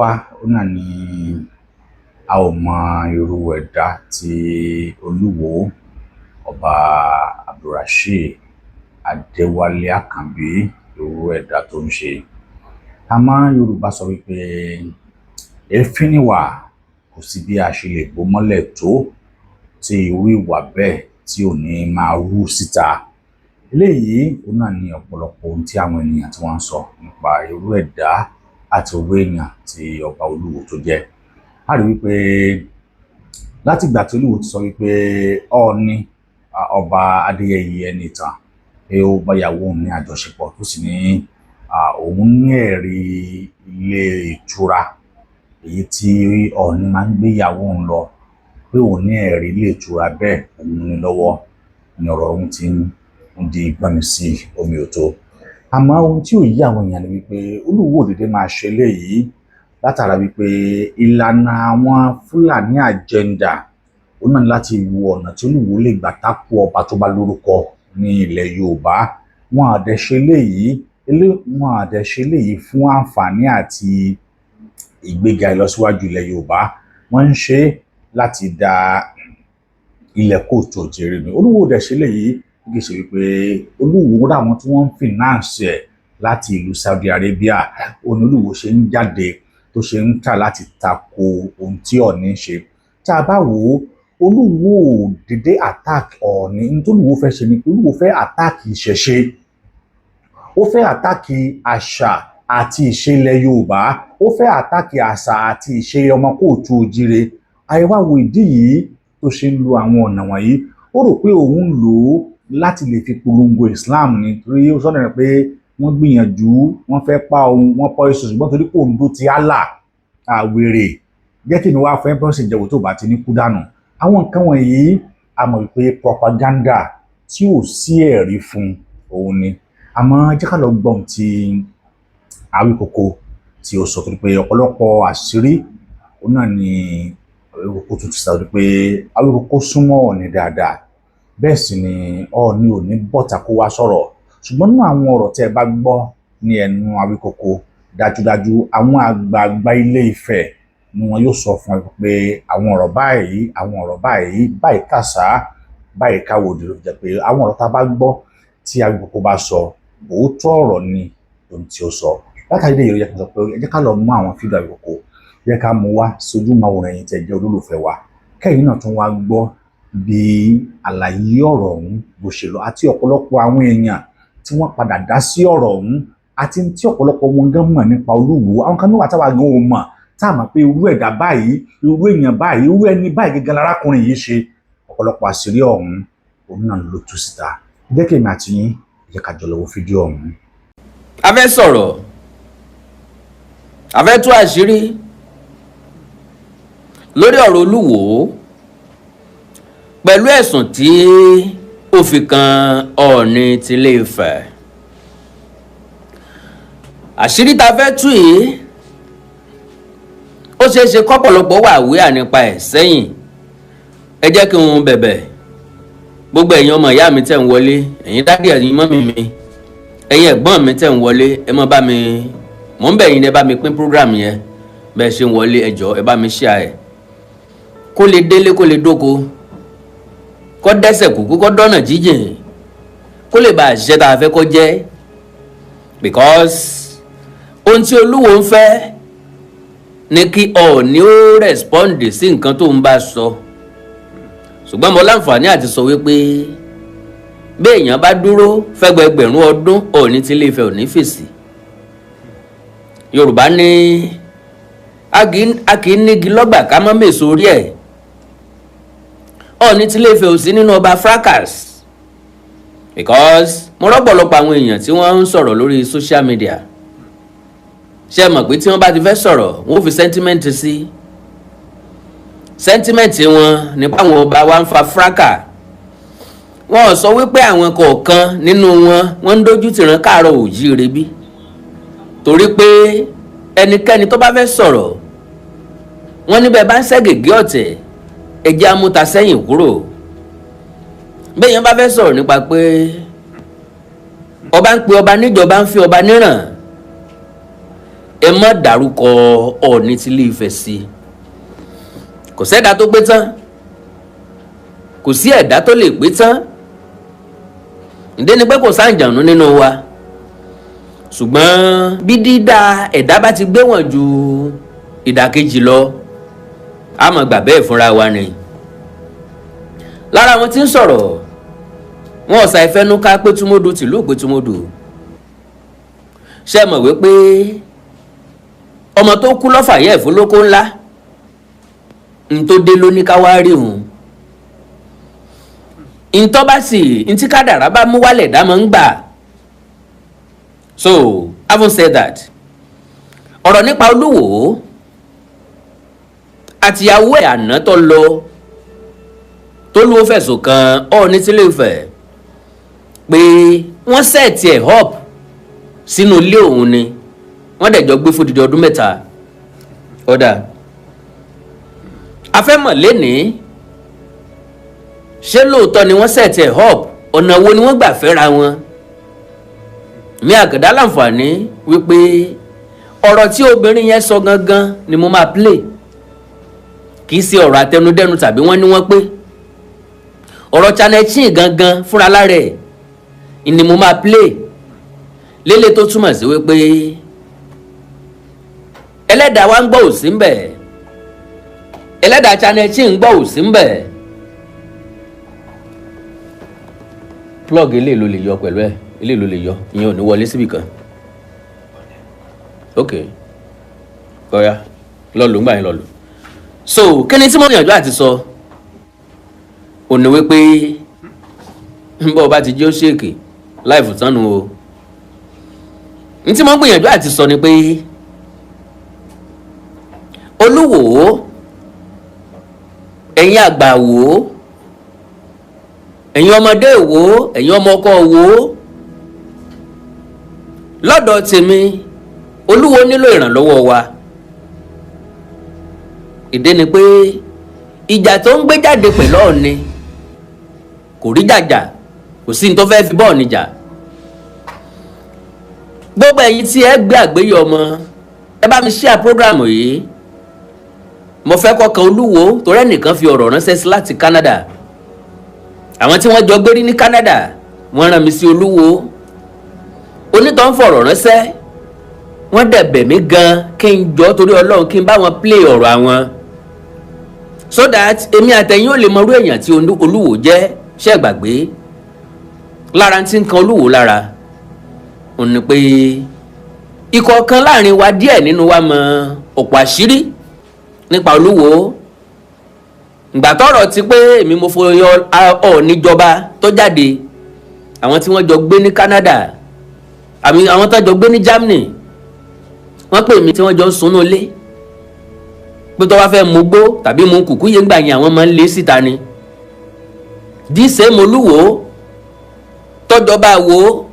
wa náà ni a ò mọ irú ẹ̀dá tí Olúwo Ọba Abdulrasheed Adéwálé Àkànbí, irú ẹ̀dá tó ń ṣe. Àmọ́ Yorùbá sọ wípé èéfín níwà, kò sí bí a ṣe lè bó mọ́lẹ̀ tó tí irú ìwà bẹ́ẹ̀ tí ò ní máa rú síta. Eléyìí òun náà ni ọ̀pọ̀lọpọ̀ ohun tí àwọn ènìyàn tí wọ́n ń sọ nípa irú ẹ̀dá àti irú èèyàn tí ọba Olúwo tó jẹ́. A rí wípé látìgbà tí Olúwo ti sọ wípé Ọọ̀ni, Ọba Adéyẹyè Ẹnìtàn, pé ó bá ìyàwó òun ní àjọṣepọ̀, tó sì ní òun ní ẹ̀rí ilé ìtura èyí tí Ọọ̀ni máa ń gbé ìyàwó òun lọ, pé òun ní ẹ̀rí ilé ìtura bẹ́ẹ̀ òun ní lọ́wọ́, ní ọ̀rọ̀ òun ti ń di gbọ́nmi sí omi ò tó. Àmọ́ ohun tí ò yí àwọn èèyàn ni wípé Olúwo ò dédé máa ṣe eléyìí látara wípé ìlànà àwọn Fúlàní agenda ó náà ní láti wo ọ̀nà tí Olúwo lè gbà tákù ọba tó bá lórúkọ ní ilẹ̀ Yorùbá. Wọn à dẹ̀ ṣe eléyìí fún àǹfààní àti ìgbéga ìlọsíwájú ilẹ̀ Yorùbá. Wọ́n ń ṣe láti da ilẹ̀ kóòtù òjìrì ni. Olúwo ò dẹ̀ ṣe eléyìí kì í ṣe wípé Olúwo rà wọn tí wọ́n ń finance ẹ̀ láti ìlú Saudi Arabia. Òun ni Olúwo ṣe ń jáde tó ṣe ń tà láti tako ohun tí Ọọ̀ni ń ṣe. Tá a bá wò ó, Olúwo ò dédé attack Ọọ̀ni. Ní tó Olúwo fẹ́ ṣe ni pé Olúwo fẹ́ attack ìṣẹ̀ṣe, ó fẹ́ attack àṣà àti ìṣe ilẹ̀ Yorùbá, ó fẹ́ attack àṣà àti ìṣe ọmọ kóòtù òjìrè. Àìwá wo ìdí yìí tó ṣe ń lo àwọn ọ̀nà wọ̀nyí. Ó rò pé òun ń lò ó láti lè fi polongo Islam ni, torí ó sọ̀rọ̀ rẹ̀ pé wọ́n gbìyànjú, wọ́n fẹ́ pa òun, wọ́n poison, ṣùgbọ́n torí kò ń dó ti Allah àwèrè jẹ́ kí mi wá fẹ́ pọ́sì jẹ́wọ́ tó bá ti ní kú dànù. Àwọn nǹkan wọ̀nyí, a mọ̀ wípé propaganda tí ò sí ẹ̀rí fún òun ni. Àmọ́ jẹ́ ká lọ gbọ́n ti Awíkoko tí ó sọ, torí pé ọ̀pọ̀lọpọ̀ àṣírí òun náà ni Awíkoko tún ti sọ, torí pé Awíkoko súnmọ́ Ọọ̀ni dáadáa. Bẹ́ẹ̀ sì ni Ọọ̀ni ò ní bọ́ta kó wá sọ̀rọ̀, ṣùgbọ́n nínú àwọn ọ̀rọ̀ tẹ́ ẹ bá gbọ́ ní ẹnu Awíkoko, dájúdájú àwọn àgbààgbà Ilé Ifẹ̀ ni wọn yóò sọ fún ẹ pé àwọn ọ̀rọ̀ báyìí, àwọn ọ̀rọ̀ báyìí, báyìí kàṣá, báyìí káwòdì, ló fi jẹ́ pé àwọn ọ̀rọ̀ tá a bá gbọ́ tí Awíkoko bá sọ, òótọ́ ọ̀rọ̀ ni ohun tí ó sọ. Látàrí ilé ìròyìn sọ pé ẹ jẹ́ ká lọ mú àwọn fídíò Awíkoko, jẹ́ ká mú wá sójú máwòrán ẹ̀yin tẹ́ jẹ́ olólùfẹ́ wa, kẹ́yìn náà tún wá gbọ́ bí àlàyé ọ̀rọ̀ ọ̀hún bó ṣe lọ, àti ọ̀pọ̀lọpọ̀ àwọn èèyàn tí wọ́n padà dá sí ọ̀rọ̀ ọ̀hún, àti tí ọ̀pọ̀lọpọ̀ wọn gan mọ̀ nípa Olúwo. Àwọn kan níwà táwa gan ò mọ̀, tá a mọ̀ pé irú ẹ̀dá báyìí, irú èèyàn báyìí, irú ẹni báyìí gẹ́gẹ́ lárákùnrin yìí ṣe. Ọ̀pọ̀lọpọ̀ àṣírí ọ̀hún òun náà ló tú síta. Jẹ́ kí èmi àti yín jẹ́ ká jọ lọ wo fídíò ọ̀hún. A fẹ́ sọ̀rọ̀, a fẹ́ tú àṣírí lórí ọ̀rọ̀ Olúwo pẹ̀lú ẹ̀sùn tí ó fi kan Ọọ̀ni tilé Ifẹ̀. Àṣírí tá a fẹ́ tú yìí, ó ṣeé ṣe kọ́pọ̀lọpọ̀ wà wíwà nípa ẹ̀ sẹ́yìn. Ẹ jẹ́ kí n bẹ̀bẹ̀ gbogbo ẹ̀yin ọmọ ìyá mi tẹ̀ ń wọlé, ẹ̀yin daddy, ẹ̀yin mummy mi, ẹ̀yin ẹ̀gbọ́n mi tẹ̀ ń wọlé, ẹ mọ́ bá mi, mò ń bẹ̀ yín, ẹ bá mi pín program yẹn. Bẹ́ẹ̀ ṣe ń wọlé, ẹ jọ̀ọ́, ẹ bá mi share ẹ̀ kó lè délé, kó lè dóko, kó dẹ́sẹ̀ kúkú, kó dọ́nà jíjìn, kó lè bá àṣìṣe tá a fẹ́ kó jẹ́, because ohun tí Olúwo ń fẹ́ ni kí Ọọ̀ni ó respond sí nǹkan tó ń bá sọ. Ṣùgbọ́n mo láǹfààní àti sọ wípé bí èèyàn bá dúró fẹ́gbẹ̀gbẹ̀rún ọdún, Ọọ̀ni tí Ilé Ifẹ̀ ò ní fèsì. Yorùbá ní a kì í nígi lọ́gbà ká má mèso orí ẹ̀. Ọọ̀ni tí Ilé Ifẹ̀ ò sí nínú ọba fracas, because mo rọ́pọ̀lọpọ̀ àwọn èèyàn tí wọ́n ń sọ̀rọ̀ lórí social media. Ṣé ẹ mọ̀ pé tí wọ́n bá ti fẹ́ sọ̀rọ̀, wọ́n ó fi sentiment sí sentiment wọn nípa àwọn ọba wa ń fa fracas. Wọn ò sọ wípé àwọn kọ̀ọ̀kan nínú wọn, wọ́n ń dójú tìran káàárọ̀ òjíire bí, torí pé ẹnikẹ́ni tó bá fẹ́ sọ̀rọ̀, wọ́n níbẹ̀ bá ń ṣẹ́gègé ọ̀tẹ̀, ẹjẹ́ amúta sẹ́yìn kúrò. Bẹ́ẹ̀ yẹn bá fẹ́ sọ̀rọ̀ nípa pé ọba ń pe ọba níjọba, ń fi ọba níràn. Ẹ má dárúkọ Ọọ̀ni tílé Ifẹ̀ sí. Kò sẹ́dá tó pé tán, kò sí ẹ̀dá tó lè pé tán. Ǹdẹ́ ni pé kò sáǹjànú nínú wa, ṣùgbọ́n bí dídá ẹ̀dá bá ti gbé wọ̀n ju ìdàkejì lọ, a máa gbà bẹ́ẹ̀ fúnra wa ni. Lára wọn tí ń sọ̀rọ̀, wọn ọ̀sà ìfẹnuká Pétúmódù tìlú Pétúmódù. Ṣé mọ̀ wípé ọmọ tó kú lọ́fà yẹ́ ẹ̀fún lóko ńlá n tó dé ló ní ká wá rí òun, ntọ́ bá sì ntí kádàrá bá mú wálẹ̀ dá máa ń gbà. So having said that, ọ̀rọ̀ nípa Olúwo àtìyàwó ẹ̀ àná tó lọ, tó lówó fẹ̀sùn kan Ọọ̀ni tílé Ifẹ̀ pé wọ́n set ẹ̀ up sínú ilé òun ni, wọ́n dẹ̀ jọ gbé fódìdí ọdún 3. Ọ̀dà afẹ́mọ̀ lénìí, ṣé lóòótọ́ ni wọ́n set ẹ̀ up? Ọ̀nà wo ni wọ́n gbà fẹ́ra wọn? Ní àgàdá láǹfààní wípé ọ̀rọ̀ tí obìnrin yẹn sọ gangan ni mo máa play, kì í ṣe ọ̀rọ̀ àtẹnudẹ́nu tàbí wọ́n ní wọ́n pé ọ̀rọ̀ Channel Chin gangan fúnra lára ẹ̀ ni mo máa play lélẹ̀, tó túmọ̀ sí wípé ẹlẹ́dàá wa ń gbọ́ òsì ń bẹ̀, ẹlẹ́dàá Channel Chin ń gbọ́ òsì ń bẹ̀. Plug eléyìí ló lè yọ pẹ̀lú ẹ̀, eléyìí ló lè yọ, ìyẹn ò ní wọlé síbì kan. Ok, kọ́ya lọ́ọ̀lù ń gbà yín lọ́ọ̀lù. So kí ni tí mo gbìyànjú àti sọ ò ní wípé bọ́ ọba ti jẹ́ ó ṣèkì láìfù tánu o. Ní tí mo gbìyànjú àti sọ ni pé Olúwo, ẹ̀yin àgbà wò ó, ẹ̀yin ọmọdé wò ó, ẹ̀yin ọmọ ọkọ wò ó, lọ́dọ̀ tèmi, Olúwo nílò ìrànlọ́wọ́ wa. Ìdí ni pé ìjà tó ń gbé jáde pẹ̀lú Ọọ̀ni kò rí jàjà, kò sí ní tó fẹ́ẹ́ fi bọ́ọ̀ níjà. Gbogbo ẹ̀yin tí ẹ gbé àgbéyé ọmọ, ẹ bá mi share program yìí. Mo fẹ́ kọ́kan Olúwo torí ẹnìkan fi ọ̀rọ̀ ránṣẹ́ sí láti Canada. Àwọn tí wọ́n jọ gbérí ní Canada, wọ́n rán mi sí Olúwo. Onítọ̀ ń fọ̀rọ̀ ránṣẹ́, wọ́n dẹ̀ bẹ̀ mí gan kí n jọ torí Ọlọ́run kí n bá wọn play ọ̀rọ̀ àwọn, so that èmi àtẹ̀yìn ò lè mọrú èèyàn tí Olúwo jẹ́. Ṣẹ́ gbàgbé lára tí ń kan Olúwo lára ò ní pé ikọ̀ kan láàrin wa, díẹ̀ nínú wa mọ ọ̀pọ̀ àṣírí nípa Olúwo. Ìgbà tọ́rọ̀ ti pé èmi mo foyọ Ọọ̀ni jọba tó jáde, àwọn tí wọ́n jọ gbé ní Canada àmì àwọn tó jọ gbé ní Germany, wọ́n pè mí, tí wọ́n jọ ń sunú ilé, pé tó bá fẹ́ mu gbó tàbí mu kùkú yẹn gbà yẹn, àwọn máa ń lé síta ni. Díṣe mo Olúwo tọ́jọba wo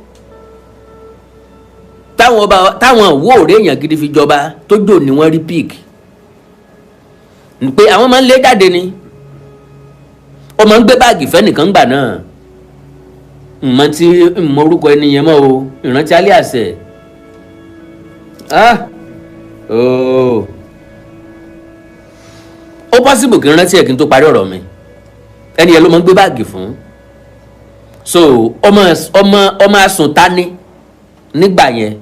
táwọn ọba táwọn wo òré èèyàn gidi fi jọba tó jò ní wọ́n rí pig pé àwọn máa ń lé jáde ni. Ó máa ń gbé báàgì fẹ́nìkan gbà náà, mọ tí mọ orúkọ ẹni yẹn mọ́ o, ìrántí alẹ́ àṣẹ. Ah, ooo, ó possible kí n rántí ẹ̀ kí n tó parí ọ̀rọ̀ mi. Ẹni yẹn ló máa ń gbé báàgì fún. So ọmọ asùntání nígbà yẹn.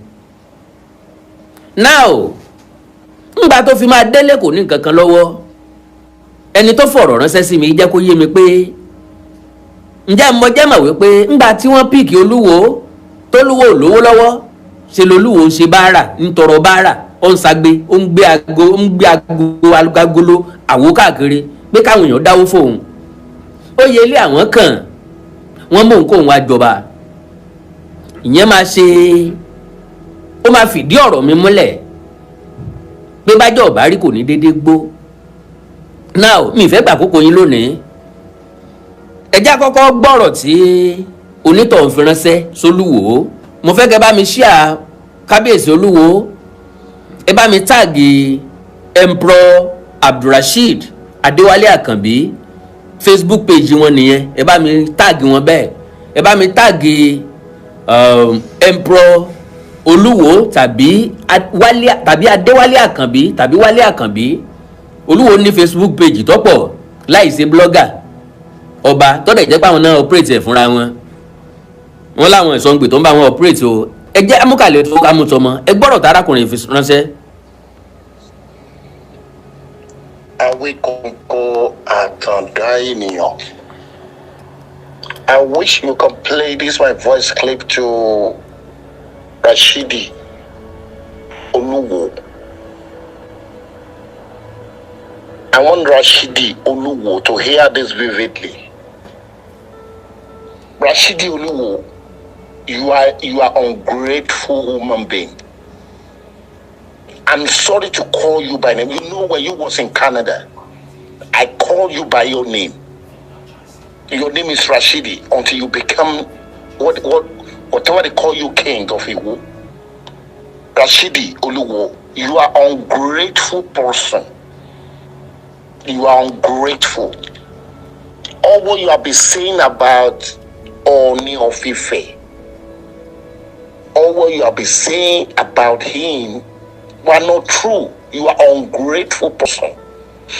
Now, ńgbà tó fi máa délé, kò ní nǹkan kan lọ́wọ́. Ẹni tó fọ̀rọ̀ ránṣẹ́ sí mi jẹ́ kó yé mi pé ǹjẹ́ mo jẹ́ mọ̀ wípé ńgbà tí wọ́n pick Olúwo, tólúwo ò lówó lọ́wọ́, ṣe lolúwo ń ṣe báárà, ń tọrọ báárà, ó ń sagbe, ó ń gbé ago, ó ń gbé ago, agolo àwo káàkiri pé káwọn èèyàn dáwó fóun. Ó yẹ ilé àwọn kan wọ́n mú nǹkó òun wá jọba. Ìyẹn máa ṣe, ó máa fìdí ọ̀rọ̀ mi múlẹ̀ pé bájọ́ ọ̀bá rí kò ní déédéé gbó. Now, mi ìfẹ́ gbà kókó yín lónìí. Ẹ jẹ́ àkọ́kọ́ gbọ́rọ̀ tí onítọ̀hún fi ránṣẹ́ sólúwò. Mo fẹ́ kẹ́ bá mi share kábíyèsí Olúwo, ẹ bá mi tag Emperor Abdulrasheed Adéwálé Àkànbí, Facebook page wọn nìyẹn. Ẹ bá mi tag wọn bẹ́ẹ̀, ẹ bá mi tag Emperor Olúwo tàbí Wálé tàbí Adéwálé Àkànbí tàbí Wálé Àkànbí. Olúwo ní Facebook page tọ́pọ̀ láì ṣe blogger ọba tọ́dẹ̀ jẹ́ pé àwọn náà operate ẹ̀ fúnra wọn. Wọn láwọn ìsọ̀ǹgbè tó ń bá wọn operate o. Ẹ jẹ́ amúkàlẹ̀ tó ká mú tọmọ. Ẹ gbọ́dọ̀ tárákùnrin fi ránṣẹ́. Awikonko Àtàndá ènìyàn. I wish you can play this my voice clip to Rashidi Oluwo. I want Rashidi Oluwo to hear this vividly. Rashidi Oluwo, you are ungrateful human being. I'm sorry to call you by name. You know, when you was in Canada, I call you by your name. Your name is Rashidi until you become whatever they call you, king of Iwo. Rashidi Oluwo, you are ungrateful person. You are ungrateful. All what you have been saying about Ooni of Ife, all what you have been saying about him were not true. You are ungrateful person.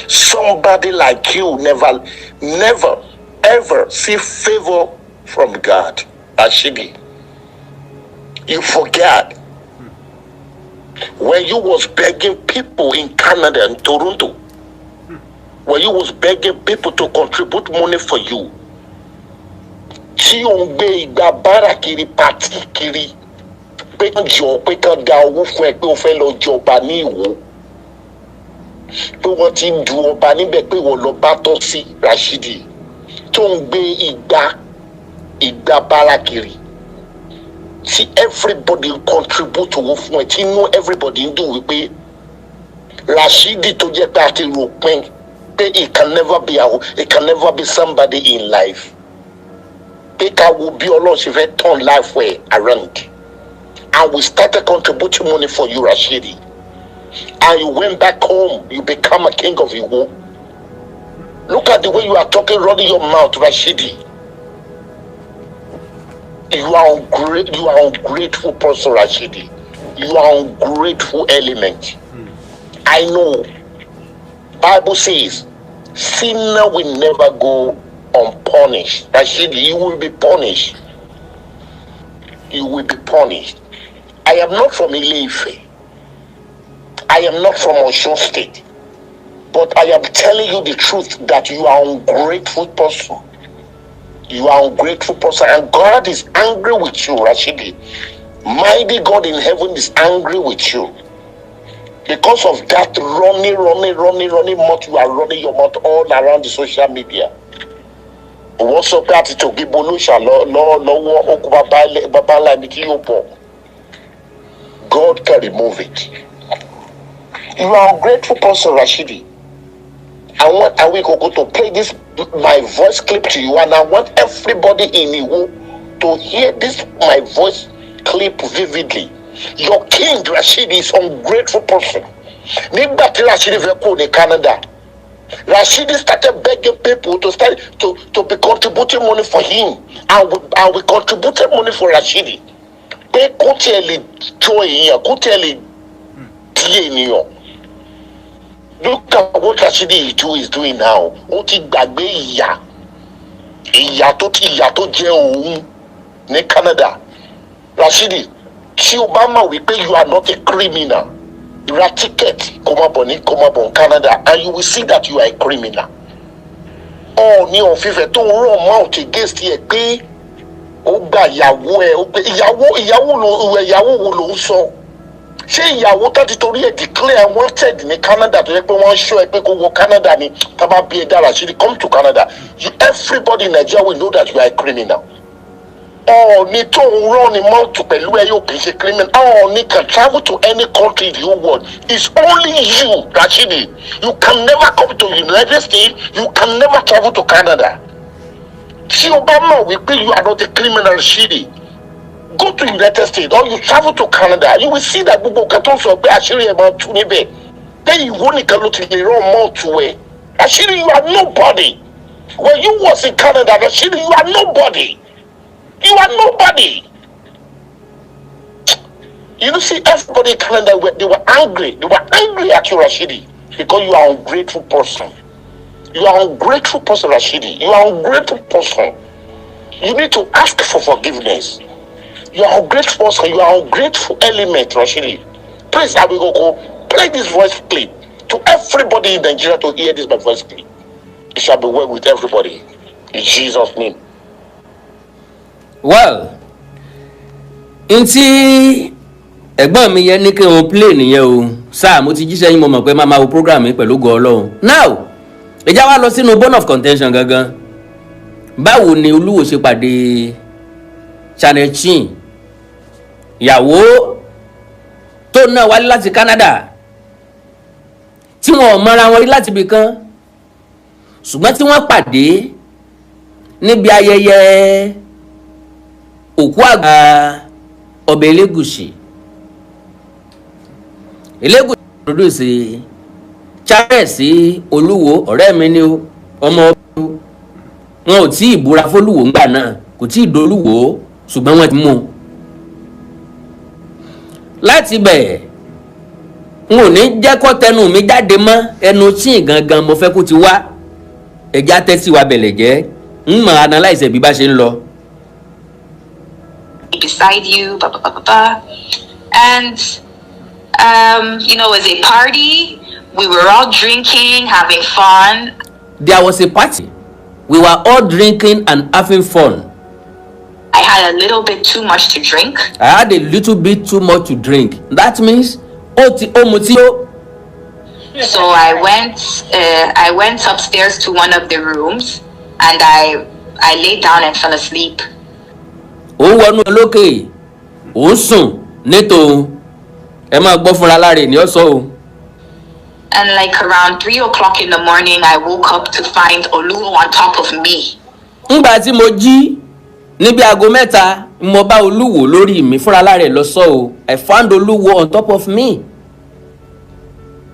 Somebody like you never, never, ever see favor from God. Rashidi. You forget when you was begging people in Canada and Toronto, when you was begging people to contribute money for you, tí ò ń gbé igba bára kiri, party kiri, pé kán jọ, pé kán da owó fún ẹ, pé o fẹ́ lọ jọba ní Ìwó, pé wọ́n ti ń du ọba níbẹ̀, pé ìwọ lọ bá tọ́ sí. Rashidi, tó ń gbé igba bára kiri, tí everybody contribute owó fún ẹ, tí inú everybody ń dùn wípé Rashidi tó jẹ́ pé a ti rò pin pé it can never be somebody in life, pé ká wo bí Ọlọ́run ṣe fẹ́ turn life ẹ̀ around, and we started contributing money for you, Rashidi, and you went back home, you become a king of Iwo. Look at the way you are talking, running your mouth, Rashidi. You are ungrateful person, Rashidi. You are ungrateful element. I know. Bible says, sinner will never go unpunished. Rashidi, you will be punished. You will be punished. I am not from Ile-Ife. I am not from Osun State. But I am telling you the truth that you are ungrateful person. You are ungrateful person, and God is angry with you, Rashidi. Mighty God in heaven is angry with you. Because of that running, running, running, running mouth, you are running your mouth all around the social media. Wọ́n sọ pé àti tògé bolóṣà lọ́wọ́ okùn bàbá ńlá ẹni tí yóò bọ̀. God can remove it. You are ungrateful person, Rashidi. I want Awikoko to play this my voice clip to you, and I want everybody in Iwo to hear this my voice clip vividly. Your king, Rashidi, is ungrateful person. Nígbà tí Rashidi fẹ́ kúrò ní Canada, Rashidi started begging people to start to be contributing money for him, and we contributed money for Rashidi. Pé kó tiẹ̀ lè jọ èèyàn, kó tiẹ̀ lè di ènìyàn. Look at what Rashidi is doing now. Ó ti gbàgbé ìyà tó jẹ òun ní Canada. Rashidi, tí o bá mọ̀ wípé you are not a criminal, ra ticket kó má bọ̀ ní Canada, and you will see that you are a criminal. Ọọ̀ni of Ifẹ̀ tó ń run mouth against ẹ pé ó gba ìyàwó ẹ, ó gbé ìyàwó, ìyàwó ló, ìyàwó wo ló ń sọ? Ṣé ìyàwó tó ti torí ẹ declare wanted ní Canada, tó yẹ pé wọ́n ṣọ́ ẹ pé kó wọ Canada ni? Tá bá bí ẹ dára, ṣe ni come to Canada, you, everybody in Nigeria will know that you are a criminal. Ọọ̀ni tó ń run ní mouth pẹ̀lú ẹ yóò kì í ṣe criminal. Ọọ̀ni can travel to any country in the whole world. It's only you, Rashidi, you can never come to United States, you can never travel to Canada. Tí o bá mọ̀ wípé you are not a criminal, Rashidi, go to United States or you travel to Canada, you will see that gbogbo nǹkan tó ń sọ pé àṣírí ẹ̀ máa tú níbẹ̀, pé ìwọ nìkan ló ti lè rán mọ́ọ̀tù ẹ̀. Rashidi, you are nobody. When you was in Canada, Rashidi, you are nobody. You are nobody. You know, see, everybody in Canada, they were angry. They were angry at you, Rashidi, because you are an ungrateful person. You are an ungrateful person, Rashidi. You are an ungrateful person. You need to ask for forgiveness. You are ungrateful person. You are ungrateful element, Rashidi. Please, Awikonko, play this voice clip to everybody in Nigeria to hear this my voice clip. It shall be well with everybody. In Jesus' name. Well, ntí ẹ̀gbọ́n mi yẹn ní kí n play nìyẹn o. Sáà mo ti jíṣẹ́ yín, mo mọ̀ pé máa ma wo program mi pẹ̀lú ògo Ọlọ́run. Now, ẹ já wa lọ sínú bone of contention gangan. Báwo ni Olúwo ṣe pàdé Channel Chin, ìyàwó tó náà wálé láti Canada, tí wọn ò mọra wọn rí láti ibì kan, ṣùgbọ́n tí wọ́n pàdé níbi ayẹyẹ òkú àgbà ọbẹ̀ Elégùṣì? Elégùṣì produce Charles sí Olúwo. Ọ̀rẹ́ mi ni o, ọmọ ọba o. Wọn ò tí ì búra fólúwo ńgbà náà, kò tí ì dolúwo, ṣùgbọ́n wọ́n ti mú un láti bẹ̀. N ò ní jẹ́ kó tẹnu mi jáde mọ́, ẹnu tí gangan mo fẹ́ kó ti wá. Ẹ̀já tẹ́tí wa bẹ̀lẹ̀ jẹ́ ń mọ̀ analyse bí bá ṣe ń lọ. Beside you, blah, blah, blah, blah, blah. And, it was a party. We were all drinking, having fun. There was a party. We were all drinking and having fun. I had a little bit too much to drink. I had a little bit too much to drink. That means ó ti ó mutí ó. So I went upstairs to one of the rooms and I laid down and fell asleep. Òun wọnú olókè, òun sùn nítòun. Ẹ máa gbọ́ fúnra lára ènìyàn sọ o. And like around 3 o'clock in the morning, I woke up to find Oluwo on top of me. Ńgbà tí mo jí níbi aago 3, mo bá Olúwo lórí mi. Fúnra lára ẹ̀ lọ sọ o. I found Olúwo on top of me.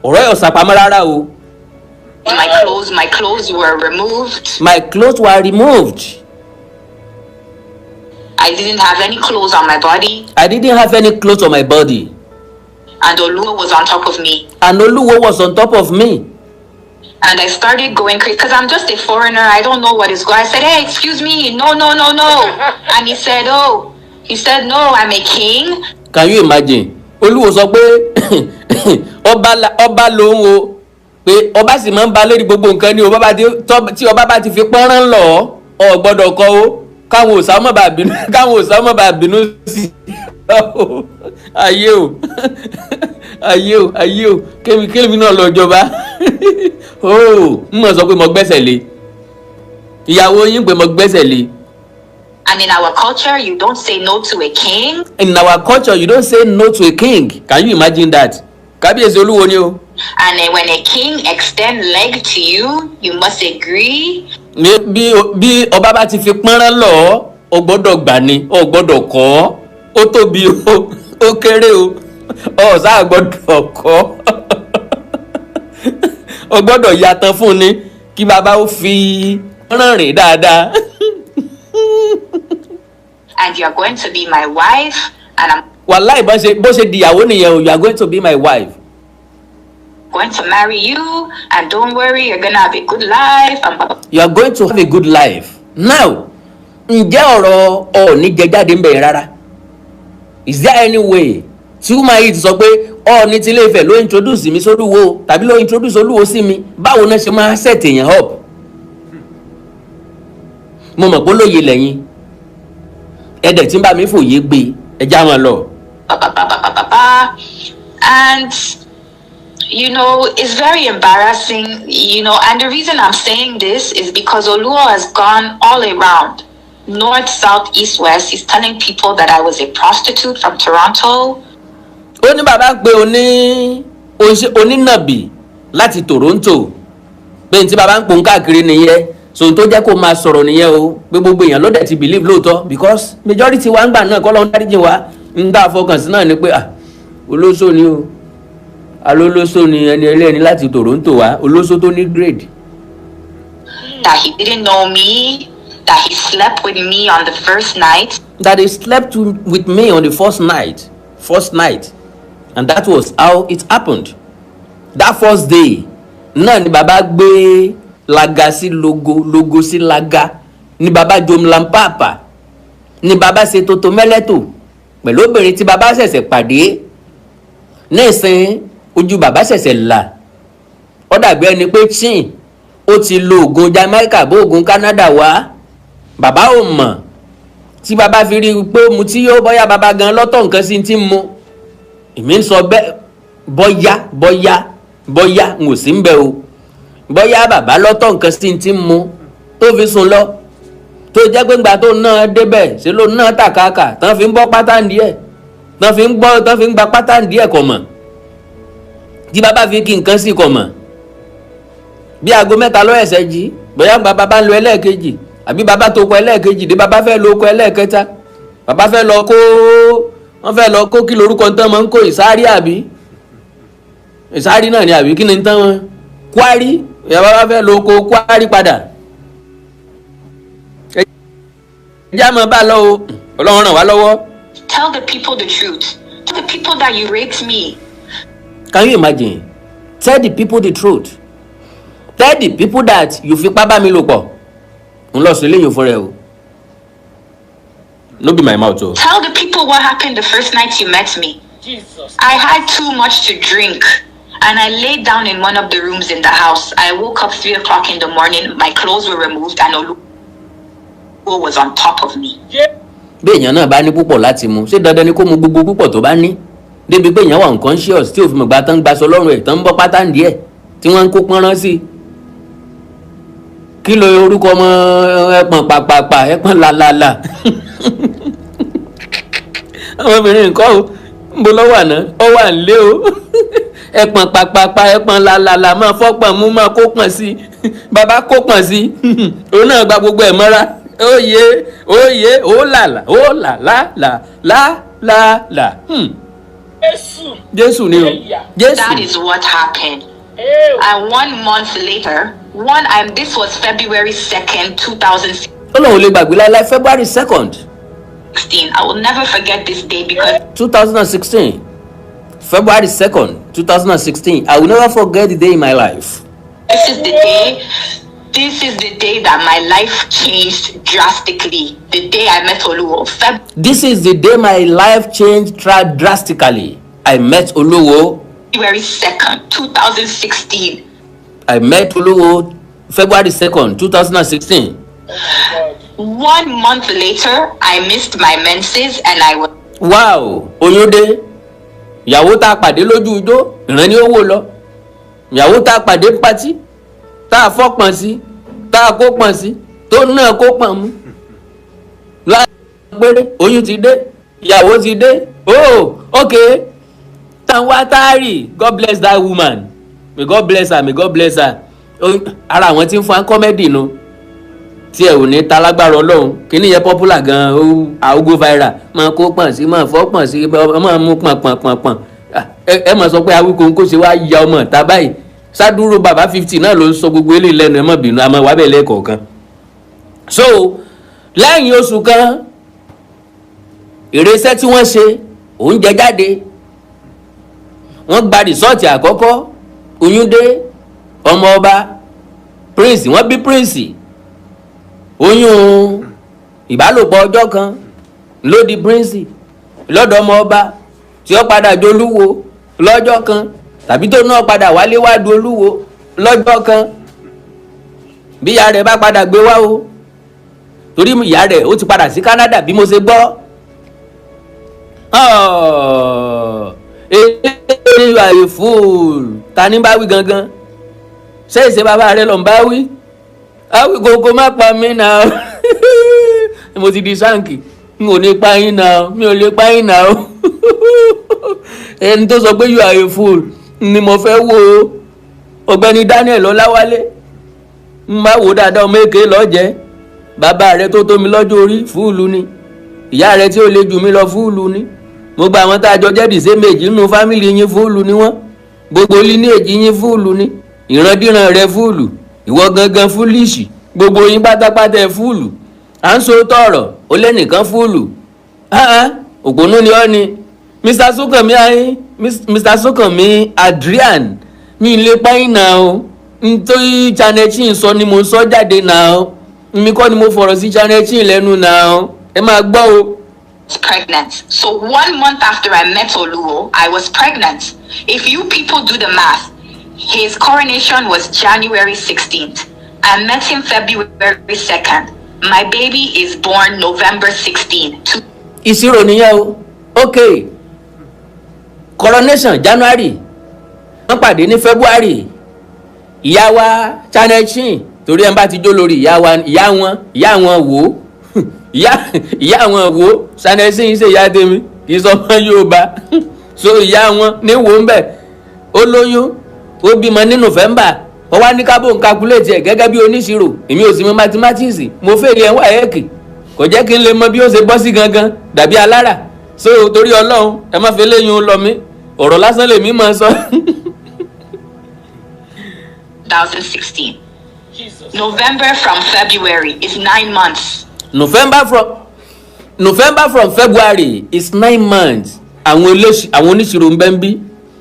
Ọ̀rọ̀ ẹ̀ ò sàpamọ́ rárá o. My clothes were removed. My clothes were removed. I didn't have any clothes on my body, I didn't have any clothes on my body. And Oluwo was on top of me. And Olúwo was on top of me. And I started going crazy because I'm just a foreigner. I don't know what is going. I said, "Hey, excuse me, no, no." And he said, "Oh," he said, "No, I'm a king." Can you imagine? Olúwo sọ pé ọba lòun o, pé ọba sì máa ń ba lórí gbogbo nǹkan ní o. Bá tí ọba bá ti fi pọ́nrán lọ, ọ gbọ́dọ̀ kọ́ o, káwọn òòṣà má bàa bínú, káwọn òòṣà má bàa bínú sí i. Ayé o, ayé o, ayé o! Kémi kémi náà lọ jọba o. Ń mọ̀ sọ pé mo gbẹ́sẹ̀ lé ìyàwó yín, pé mo gbẹ́sẹ̀ lé. And in our culture, you don't say no to a king. In our culture, you don't say no to a king. Can you imagine that? Kábíyèsí Olúwo ni o. And then when a king extend leg to you, you must agree. Ní bí ọba bá ti fi pọ́nrán lọ, ọ gbọ́dọ̀ gbà ni, ọ gbọ́dọ̀ kọ́. Ó tóbi o, ó kéré o, ọ sáà gbọ́dọ̀ kọ́, ọ gbọ́dọ̀ yàtọ̀ fún ni kí bàbá ó fi pọ́nrán rìn dáadáa. And you're going to be my wife. And I'm Wàláì, bó ṣe dìyàwó nìyẹn o. You are going to be my wife. Going to marry you. And don't worry, you're gonna have a good life. And blah, blah, You are going to have a good life. Now, ǹjẹ́ ọ̀rọ̀ Ọọ̀ni jẹ jáde ń bẹ̀rẹ̀ rárá? Is there any way tí woman yìí ti sọ pé Ọọ̀ni ti Ilé Ifẹ̀ ló introduce mi sólúwo tàbí ló introduce Olúwo sí mi? Báwo náà ṣe máa set èèyàn up? Mo mọ̀ pé lóye lẹ́yìn ẹ̀dẹ̀ tí ń bá mi fòye gbé ẹja máa lọ. Blah, blah, blah, blah, blah, blah. And it's very embarrassing. And the reason I'm saying this is because Oluwo has gone all around north, south, east, west. He's telling people that I was a prostitute from Toronto. Ó ní bàbá pé oní onínàbì láti Toronto, pé ní tí bàbá ń pòun káàkiri nìyẹn. So n tó jẹ́ kó máa sọ̀rọ̀ nìyẹn o, pé gbogbo èèyàn ló dẹ̀ ti believe lóòótọ́, because majority wa ń gbà náà kọ́ lọ́n dáríjì wa, ń dá àfọkànsí náà ni pé, ah, olóṣó ni o, alólóṣó ni ẹni ẹlẹ́ni láti Toronto wá, olóṣó tó ní grade. That he didn't know me, that he slept with me on the first night. That he slept with me on the first night. First night, and that was how it happened. That first day náà ni bàbá gbé laga sí logo, logo sí laga, ni bàbá jomlampapa, ni bàbá ṣe toto mẹ́lẹ́tò pẹ̀lú obìnrin tí bàbá ṣẹ̀ṣẹ̀ pàdé. Nísìn ojú bàbá ṣẹ̀ṣẹ̀ là, ó dàbí ẹni pé chin ó ti lo oògùn Jamaica bó oògùn Canada wá. Bàbá ò mọ̀ tí bàbá fi rí i pé mu tí yóò bọ́yá bàbá gan lọ́tọ̀ nǹkan sí ti ń mu. Èmi ń sọ bẹ́ẹ̀, bọ́yá bọ́yá bọ́yá n ò sí ń bẹ̀ o, bọ́yá bàbá lọ́tọ̀ nǹkan sí ti ń mu tó fi sùn lọ, tó jẹ́ pé ńgbà tó náà débẹ̀ ṣe ló náà tàkàkà tán fi ń bọ́ pátá ń díẹ̀, tán fi ń gbọ́, tán fi ń gba pátá ń díẹ̀ kọ̀ mọ̀ tí bàbá fi kí nǹkan sí kọ̀ mọ̀. Bí aago 3 ló ẹ̀sẹ̀ jí, bóyá gba bàbá ń lo ẹlẹ́ẹ̀kejì àbí bàbá tó kọ ẹlẹ́ẹ̀kejì dé, bàbá fẹ́ lo kọ ẹlẹ́ẹ̀kẹta, bàbá fẹ́ lọ kó, wọ́n fẹ́ lọ kó kí lorúkọ tán máa ń kó ìsáárì àbí ìsáárì náà ni àbí kí ni tán wọn kwari, ìyá bàbá fẹ́ lọ kó kwari padà. Ẹ jẹ́ àmọ́ bá lọ o, Ọlọ́run ràn wá lọ́wọ́. Tell the people the truth. Tell the people that you raped me. Can you imagine? Tell the people the truth. Tell the people that you fipá bá mi lò pọ̀. Ń lọ sí eléyìí fún rẹ o. No be my mouth o. Tell the people what happened the first night you met me. Jesus. I had too much to drink and I laid down in one of the rooms in the house. I woke up 3 o'clock in the morning. My clothes were removed and Oluwo was on top of me. Bí èèyàn náà bá ní púpọ̀ láti mu, ṣé dandan ni kó mu gbogbo púpọ̀ tó bá ní? Débi pé èèyàn wà unconscious tí òfin mọ̀gbà tán gbaṣọ lọ́rùn ẹ̀, tán ń bọ́ pátá díẹ̀ tí wọ́n ń kó pọ́nrán sí i. Kí ló orúkọ ọmọ ẹpọ̀n pàpàpà ẹpọ̀n làlàlà? Àwọn obìnrin nǹkan o, ń bo lọ́wọ́ àná, ó wà nílé o. Ẹpọ̀n pàpàpà ẹpọ̀n làlàlà, máa fọ́pọ̀n mú, máa kó pọ̀n sí i. Bàbá kó pọ̀n sí i, òun náà gba gbogbo ẹ̀ mọ́ra. Ó yé, ó yé, ó làlà, ó là là là là là là. Jésù. Jésù ni o. Jésù. That is what happened. Ew. And one month later, one and this was February 2nd, 2016. Ó lóun ò lè gbàgbé láéláé February 2nd, I will never forget this day because 2016. February 2nd, 2016. I will never forget the day in my life. this is the day that my life changed drastically. The day I met Oluwo. This is the day my life changed drastically. I met Oluwo. February 2nd, 2016. I met Oluwo February 2nd, 2016. One month later, I missed my menses and I was Wow, oyún dé. Ìyàwó tá a pàdé lójú ijó, ìran ni ó wò lọ. Ìyàwó tá a pàdé patí, tá a fọ́pọ̀n sí, tá a kó pọ̀n sí, tó náà kó pọ̀n mú. Láàrín péré, oyún ti dé, ìyàwó ti dé. Oh, okay. Tàwa táàrì, God bless that woman. May God bless her, may God bless her. Ara àwọn tí ń fún comedy nu tí ẹ ò ní ta lágbára Ọlọ́run. Kíní yẹn popular gan, ó àwògó viral, máa kó pọ̀n sí, máa fọ́ pọ̀n sí, máa mú pọ̀n pọ̀n pọ̀n pọ̀n. Ẹ máa sọ pé Awíkonko ṣe wá ya ọmọ ìta báyìí, sádúró bàbá 50 náà ló ń sọ gbogbo eléyìí lẹ́nu. Ẹ má bínú, àmọ́ wàá bẹ̀ lẹ́ẹ̀kọ̀ọ̀kan. So lẹ́yìn oṣù kan, ìrẹsẹ́ tí wọ́n ṣe oúnjẹ jáde, wọ́n gba result àkọ́kọ́, oyún dé, ọmọ ọba prince, wọ́n bí prince. Oyún ìbálòpọ̀ ọjọ́ kan ló di prince lọ́dọ̀ ọmọ ọba tí ó padà dolúwo lọ́jọ́ kan, tàbí tó náà padà wálé wá dolúwo lọ́jọ́ kan bí ìyá rẹ̀ bá padà gbé wá o, torí ìyá rẹ̀ ó ti padà sí Canada bí mo ṣe gbọ́. Eléyìí, you are a fool. Ta ni bá wí gangan? Ṣé ìṣe bàbá rẹ ló ń bá wí? Awíkonko má pa mí náà, mo ti di sáǹkì, n ò ní pa yín náà, mi ò lè pa yín náà. Ẹni tó sọ pé you are a fool ni mo fẹ́ wo o. Ọ̀gbẹ́ni Daniel Ọláwálé, ń bá wò dáadáa, ọmọ èké lọ́jẹ́. Bàbá rẹ tó tó mi lọ́jọ́ orí, fool ni. Ìyá rẹ tí ó lè jù mí lọ, fool ni. Gbogbo àwọn tá a jọ jẹ́ dìse méjì nínú family yín, fool ni wọ́n. Gbogbo lineage yín, fool ni. Ìrandíran rẹ, fool. Ìwọ gangan, foolish. Gbogbo yín pátápátá ẹ fool. À ń so tọrọ ó lẹ́nìkan fool. Òpònú ni ọ́ ni. Mr. Sukanmi ayé, Mr. Sukanmi Adrian, mi lè páyín náà o. Nítorí Channel Chin sọ ni mo sọ jáde náà o. Mi kọ́ ni mo fọ̀rọ̀ sí Channel Chin lẹ́nu náà o. Ẹ máa gbọ́ o. Pregnant. So one month after I met Oluwo, I was pregnant. If you people do the math, his coronation was January 16th. I met him February 2nd. My baby is born November 16th. Ìṣirò nìyẹn o. Ok, coronation January, wọ́n pàdé ní February. Ìyá wa Channel Chin, torí ẹ̀ ń bá ti jó lórí ìyá wa, ìyá wọn, ìyá wọn wò ó, ìyá wọn wò ó. Channel Chin ṣe ìyá tèmi, kì í sọ ọmọ Yorùbá. So ìyá wọn ní wò ń bẹ̀, ó lóyún, ó bímọ ní November. Wọ́n wá ní kábò ń calculate ẹ̀ gẹ́gẹ́ bí oníṣirò. Èmi ò sì mọ mathematics, mo fẹ́ẹ̀lì ẹ̀ WAEC, kò jẹ́ kí n lè mọ bí ó ṣe bọ́ sí gangan dàbí alára. So torí Ọlọ́run, ẹ má fi léyìn lọ mí, ọ̀rọ̀ lásán lèmi máa sọ. 2016. Jesus. November from February is 9 months. November from February is 9 months. Àwọn eléṣi, àwọn oníṣirò ń bẹ́ ń bí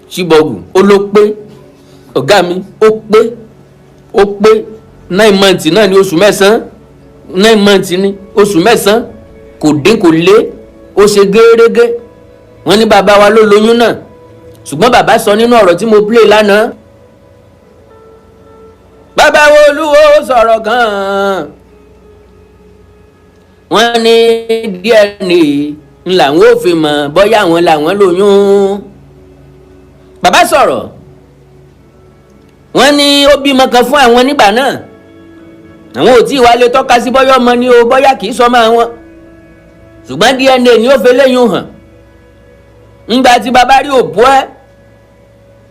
ṣíbọ̀gù. Ó ló pé, ọ̀gá mi, ó pé, ó pé 9 months náà ní oṣù 9, 9 months ní oṣù 9, kò dín kò lé, ó ṣe gẹ́rẹ́gẹ́. Wọ́n ní bàbá wa ló lóyún náà, ṣùgbọ́n bàbá sọ nínú ọ̀rọ̀ tí mo play lánàá, bàbá wo Olúwo sọ̀rọ̀ gan-an. Wọ́n ní DNA ń làwọn ò fi mọ̀ bóyá àwọn làwọn lóyún. Bàbá sọ̀rọ̀, wọ́n ní ó bímọ kan fún àwọn nígbà náà, àwọn ò tí ì wá lè tọ́ka sí bóyá ọmọ ni o, bóyá kì í sọmọ àwọn, ṣùgbọ́n DNA ni ó fi léyìn hàn. Ńgbà tí bàbá rí òbú ẹ,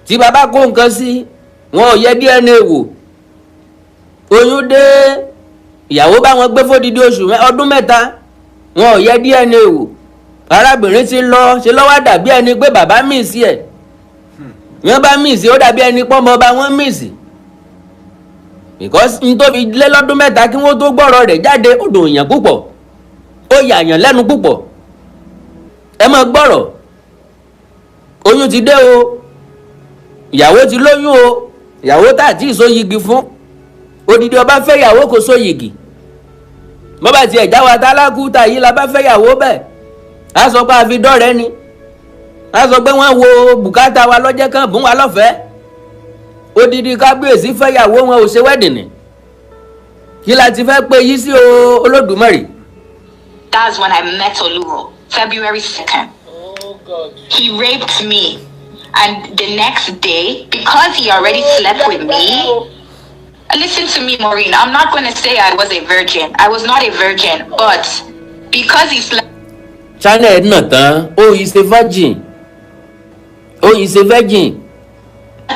tí bàbá kó nǹkan sí, wọn ò yẹ DNA wò. Oyún dé, ìyàwó bá wọn gbé fódìdí oṣù ọdún 3, wọn ò yẹ DNA wò. Arábìnrin ti lọ ṣe lọ́wọ́, dàbí ẹni pé bàbá miss ẹ̀. Wọ́n bá miss, ó dàbí ẹni pọ́nmọ́ bá wọ́n miss, because n tó fi lé lọ́dún 3 kí wọ́n tó gbọ́rọ̀ rẹ̀ jáde, ó dùn èèyàn púpọ̀, ó yàyàn lẹ́nu púpọ̀. Ẹ máa gbọ́rọ̀. Oyún ti dé o, ìyàwó ti lóyún o, ìyàwó tá àti ìsóyigi fún. Odidi ọba fẹ́ ìyàwó, kò sóyigi. Bọ́bá tiẹ̀ já wa tálákù tá yìí la bá fẹ́ ìyàwó bẹ́ẹ̀, á sọ pé a fi dọ́rẹ́ ni, á sọ pé wọ́n wo bùkátà wa lọ́jẹ́ kan bùn wa lọ́fẹ̀ẹ́. Odidi kábíyèsí fẹ́ ìyàwó, wọn ò ṣe wedding. Kí la ti fẹ́ pé yí sí o, Olódùmarè? That's when I met Oluwo, February 2nd. Oh God. He raped me. And the next day, because he already slept with me, listen to me, Maureen. I'm not going to say I was a virgin. I was not a virgin. But because he slept Channel náà tán, ó is a virgin, ó is a virgin.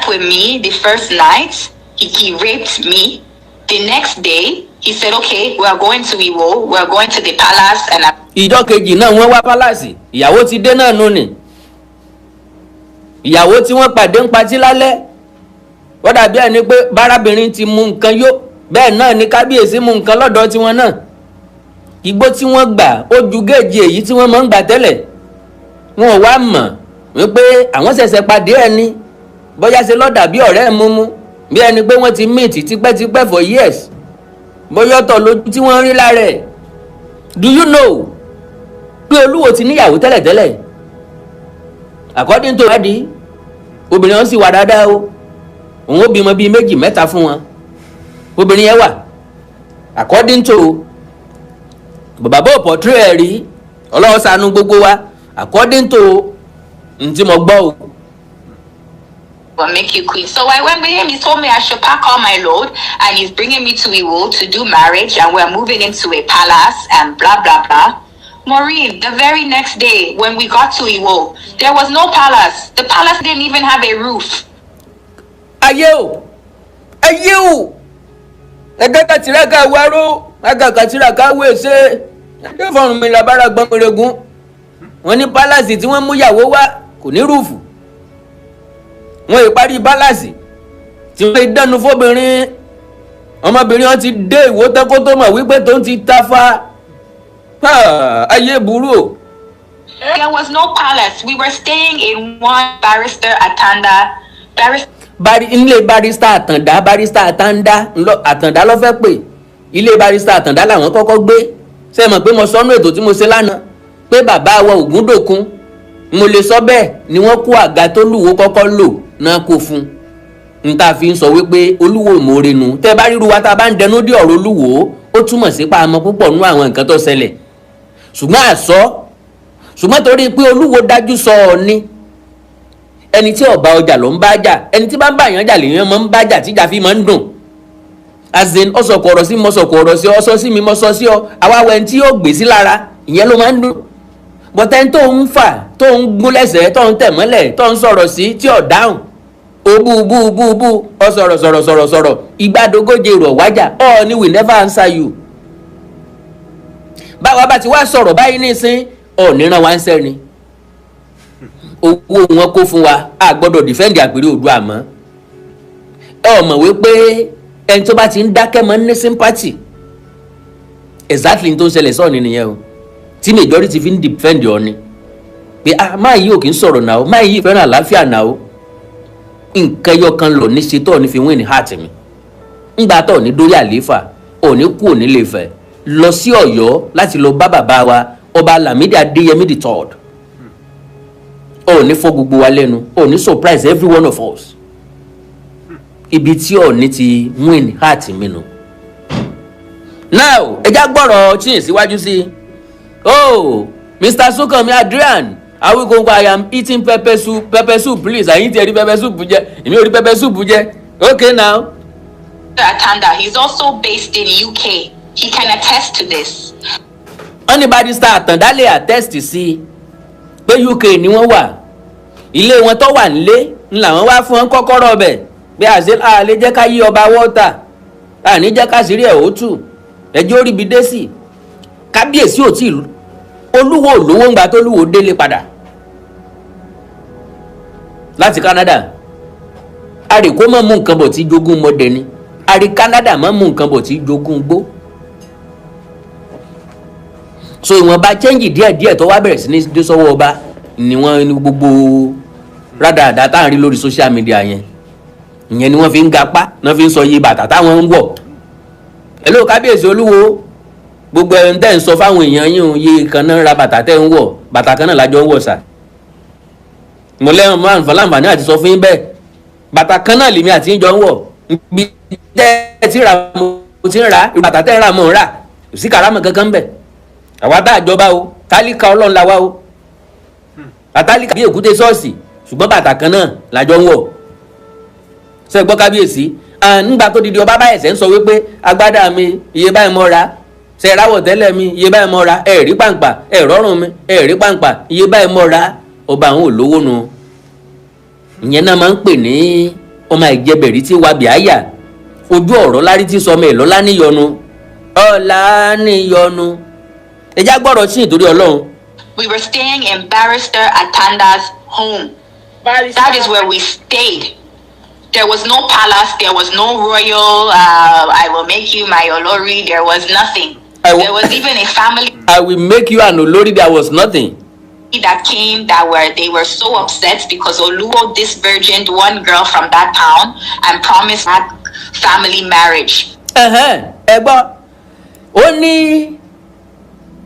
With me the first night, he raped me. The next day, he said, "Okay, we are going to Iwo, we are going to the palace." And I Ìjọ kejì náà wọ́n wá palace. Ìyàwó ti dé náà nù ni. Ìyàwó tí wọ́n pàdé ń patí lálẹ́, wọ́n dàbí ẹni pé bárábìnrin ti mu nǹkan yó, bẹ́ẹ̀ náà ni kábíyèsí mu nǹkan lọ́dọ̀ tiwọn náà. Igbó tí wọ́n gbà ó ju géèjì èyí tí wọ́n máa ń gbà tẹ́lẹ̀. Wọn ò wá mọ̀ wípé àwọn ṣẹ̀ṣẹ̀ pàdé ẹni, bóyá ṣe lọ́dà bí ọ̀rẹ́ mímú, bí ẹni pé wọ́n ti meet tipẹ́tipẹ́ for years, bóyá ọ̀tọ̀ lójú tí wọ́n rí lára ẹ̀. Do you know pé Olúwo ti níyàwó tẹ́lẹ̀tẹ́lẹ̀? According to ìwádìí, obìnrin wọn sì wà dáadáa o. Òun ó bímọ bíi méjì mẹ́ta fún wọn. Obìnrin yẹn wà, according to bàbá bò portray ẹ̀ rí, Ọlọ́run ṣàánú gbogbo wa, according to n tí mo gbọ́ o. Will make you queen. So I went with him. He told me I should pack all my load and he's bringing me to Iwo to do marriage and we're moving into a palace and blah, blah, blah. Maureen, the very next day when we got to Iwo, there was no palace. The palace didn't even have a roof. Ayé o, ayé o! Ẹgbẹ́ kàtìrẹ́kà wáró ẹgbẹ́ kàtìrẹ́kà wéṣe ẹgbẹ́ fọrùn mi làbára gbọ́nmọ́rẹ́gùn. Wọ́n ní palace tí wọ́n mú yàwó wá kò ní roof. Wọ́n ì parí palace tí wọ́n dẹnu fóbìnrin. Ọmọbìnrin wọn ti dé Ìwó tán kó tó mọ̀ wípé tó ń ti ta fa. Ayé burú o. There was no palace. We were staying in one Barrister Atanda. Barrister Bari ilé Barrister Àtàndá, Barrister Àtàndá Àtàndá ló fẹ́ pè. Ilé Barrister Àtàndá làwọn kọ́kọ́ gbé. Ṣe mọ̀ pé mo sọnú ètò tí mo ṣe lánàá pé bàbá wa Ògúndòkun, mo lè sọ bẹ́ẹ̀, ni wọ́n kó àga tó lúwo kọ́kọ́ lò náà kó fún un n ta fi ń sọ wípé Olúwo mòore nu. Tẹ́ bá ríru wa tá a bá ń dẹnu dé ọ̀rọ̀ Olúwo, ó túmọ̀ sí pa àmọ́ púpọ̀ nú àwọn nǹkan tó ṣẹlẹ̀, ṣùgbọ́n àsọ, ṣùgbọ́n torí pé Olúwo dájú sọ ọ ní ẹni tí ọba ọjà ló ń bá jà, ẹni tí bá ń bá yàn jà lèèyàn máa ń bá jà, tíjà fi máa ń dùn. As in, ọsọkọ ọ̀rọ̀ sí, mọsọkọ ọ̀rọ̀ sí, ọsọ sí mi, mọsọ sí ọ, àwa wẹ tí yóò gbé sí lára, ìyẹn ló máa ń dùn. Bọ́tẹ́ tó ń fà, tó ń gún lẹ́sẹ̀, tó ń tẹ̀ mọ́lẹ̀, tó ń sọ̀rọ̀ sí tí ò dáhùn, ó bú bú bú bú, ọ sọ̀rọ̀ sọ̀rọ̀ sọ̀rọ̀ sọ̀rọ̀, ìgbàdógóje rọ̀ wájà ọ ni, we never answer you. Báwa bá ti wá sọ̀rọ̀ báyìí nísín, ọ̀ níran wa ń sẹ́ni owó wọn kó fún wa, a gbọ́dọ̀ defend àpèrè Oòduà mọ́. Ẹ ò mọ̀ wípé ẹni tó bá ti ń dákẹ́ mọ́ ní sympathy. Exactly ní tó ń ṣẹlẹ̀ sọ́ọ̀ni nìyẹn o, tí majority fi ń defend ọ ni pé, ah, máa yí ò kì í sọ̀rọ̀ náà o, máa yí fẹ́ràn àlàáfíà náà o. Nǹkan ẹyọ kan lọ ní ṣe tó ní fi win heart mi. Ńgbà tó ní dórí àlééfà, òní kú, òní lè fẹ́ lọ sí Ọ̀yọ́ láti lọ bá bàbá wa, Ọba Lámídì Adéyẹmí the Third. Òní fọ́ gbogbo wa lẹ́nu, òní surprise every one of us. Ibi tí Ọ̀ní ti win heart mi nù. Now, ẹ já gbọ́rọ̀ tí ì síwájú sí i. Oh, Mr. Sukanmi Adrian Awikonko, I am eating pepper soup. Pepper soup, please. Àyìn tí ẹ rí pepper soup jẹ, èmi ò rí pepper soup jẹ. Okay now. Atanda, he's also based in UK. He can attest to this. Wọ́n ní Barrister Àtàndá lè attest sí i pé UK ni wọ́n wà. Ilé wọn tó wà nílé ń làwọn wá fún wọn kọ́kọ́rọ́ ọbẹ̀ pé àṣẹ àlè jẹ́ ká yí ọba wọ́ọ̀tà, àní jẹ́ ká sírí ẹ̀ ó tù, ẹjọ́ ríbi dé sí. Kábíyèsí ò tí Olúwo olówó ńgbà tó lúwo délé padà láti Canada. Àrèkó mọ̀ mú nǹkan bọ̀ tí jogún mọ́dẹ ni, àrí Canada mọ̀ mú nǹkan bọ̀ tí jogún gbó. So ìwọ̀nba change díẹ̀díẹ̀ tó wá bẹ̀rẹ̀ sí ní dé sọ́wọ́ ọba ni wọ́n ní gbogbo rádàràdà tá à ń rí lórí social media yẹn. Ìyẹn ni wọ́n fi ń gapá náà, fi ń sọ iye bàtà táwọn ń wọ̀. Hello, kábíyèsí Olúwo, gbogbo ẹni tẹ́ ń sọ fáwọn èèyàn yín o, iye kan náà ra bàtà tẹ́ ń wọ̀, bàtà kan náà lájọ ń wọ̀ sà. Mo lẹ́wọ̀n máa ń fọ láǹfààní àti sọ fún yín bẹ́ẹ̀, bàtà kan náà lèmi àti yín jọ ń wọ̀. Ibi tẹ́ ẹ ti rà mo ti ń rà, bàtà tẹ́ ń rà mo ń rà, kò sí kàrámọ̀ kankan bẹ́ẹ̀. Àwa bá àjọba o, tálíkà Ọlọ́run la wá o, àtálíkà bí èkúté ṣọ́ọ̀ṣì, ṣùgbọ́n bàtà kan náà làjọ ń wọ̀. Ṣe gbọ́, kábíyèsí? Nígbà tó didi ọba báyìí ṣe ń sọ wípé agbádá mi, iye báyìí mo ra, ṣe ráwọ̀ tẹ́lẹ̀ mi, iye báyìí mo ra, ẹ̀ rí pàǹpà, ẹ̀ rọ́rùn mi, ẹ̀ rí pàǹpà, iye báyìí mo ra, ọba àwọn olówó nu. Ìyẹn náà máa ń pè ní ọmọ ìjẹbẹ̀rí tí wà bíáyà ojú ọ̀rọ̀ lárí tí sọmọ ẹ̀ lọ́lá níyọnu, ọ̀la níyọnu. Ẹjá gbọ́rọ̀ sí ìtorí Ọlọ́run. We were staying in Barrister Atanda's home. Barrister. That is where we stayed. There was no palace. There was no royal. I will make you my Olori. There was nothing. There was even a family I will make you an olórí, there was nothing. that came that were they were so upset because Oluwo disvirgined one girl from that town and promised that family marriage. Ẹ̀hẹ́n, ẹ gbọ́, ó ní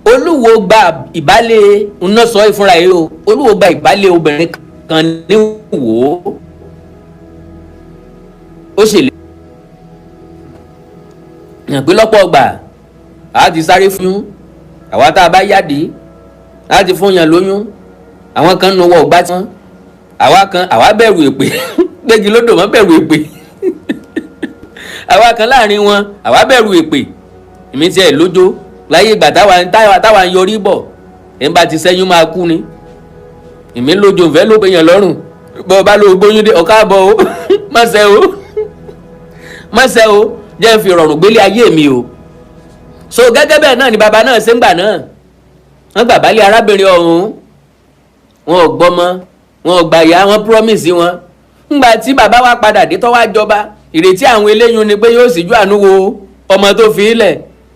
Olúwo gba ìbálẹ̀ ńná sọ ìfúnra yìí o. Olúwo gba ìbálẹ̀ obìnrin kan ní wò ó, ó sì lè yàn pé lọ́pọ̀ ọgbà a ti sáré fún àwa tá a bá yáde a ti fún yàn lóyún. Àwọn kan nu wọ ọgbà tí wọn, àwa kan àwa bẹ̀rù èpè gbégi lódò mọ́, bẹ̀rù èpè. Àwa kan láàrin wọn, àwa bẹ̀rù èpè. Èmi tiẹ̀ lójó láyé ìgbà táwa ń yọrí bọ̀, ẹ̀ ń bá ti sẹ́yún máa kú ni. Èmi lójó nfẹ́ ló pe yàn lọ́rùn. Bọ́ ọ bá lọ gbóyún dé ọ̀ká bọ̀ o, má ṣe o, má ṣe o, jẹ́ n fi rọrùn gbélé ayé mi o. So gẹ́gẹ́ bẹ́ẹ̀ náà ni bàbá náà ṣe ń gbà náà, wọ́n gbà bálé arábìnrin ọ̀hún, wọn ò gbọ́mọ, wọn ò gbà yá, wọn promise wọn. Ńgbà tí bàbá wa padà dé tó wá jọba, ìrètí àwọn eléyìí ni pé yóò síjú àánú wo ọmọ tó fi í lẹ̀.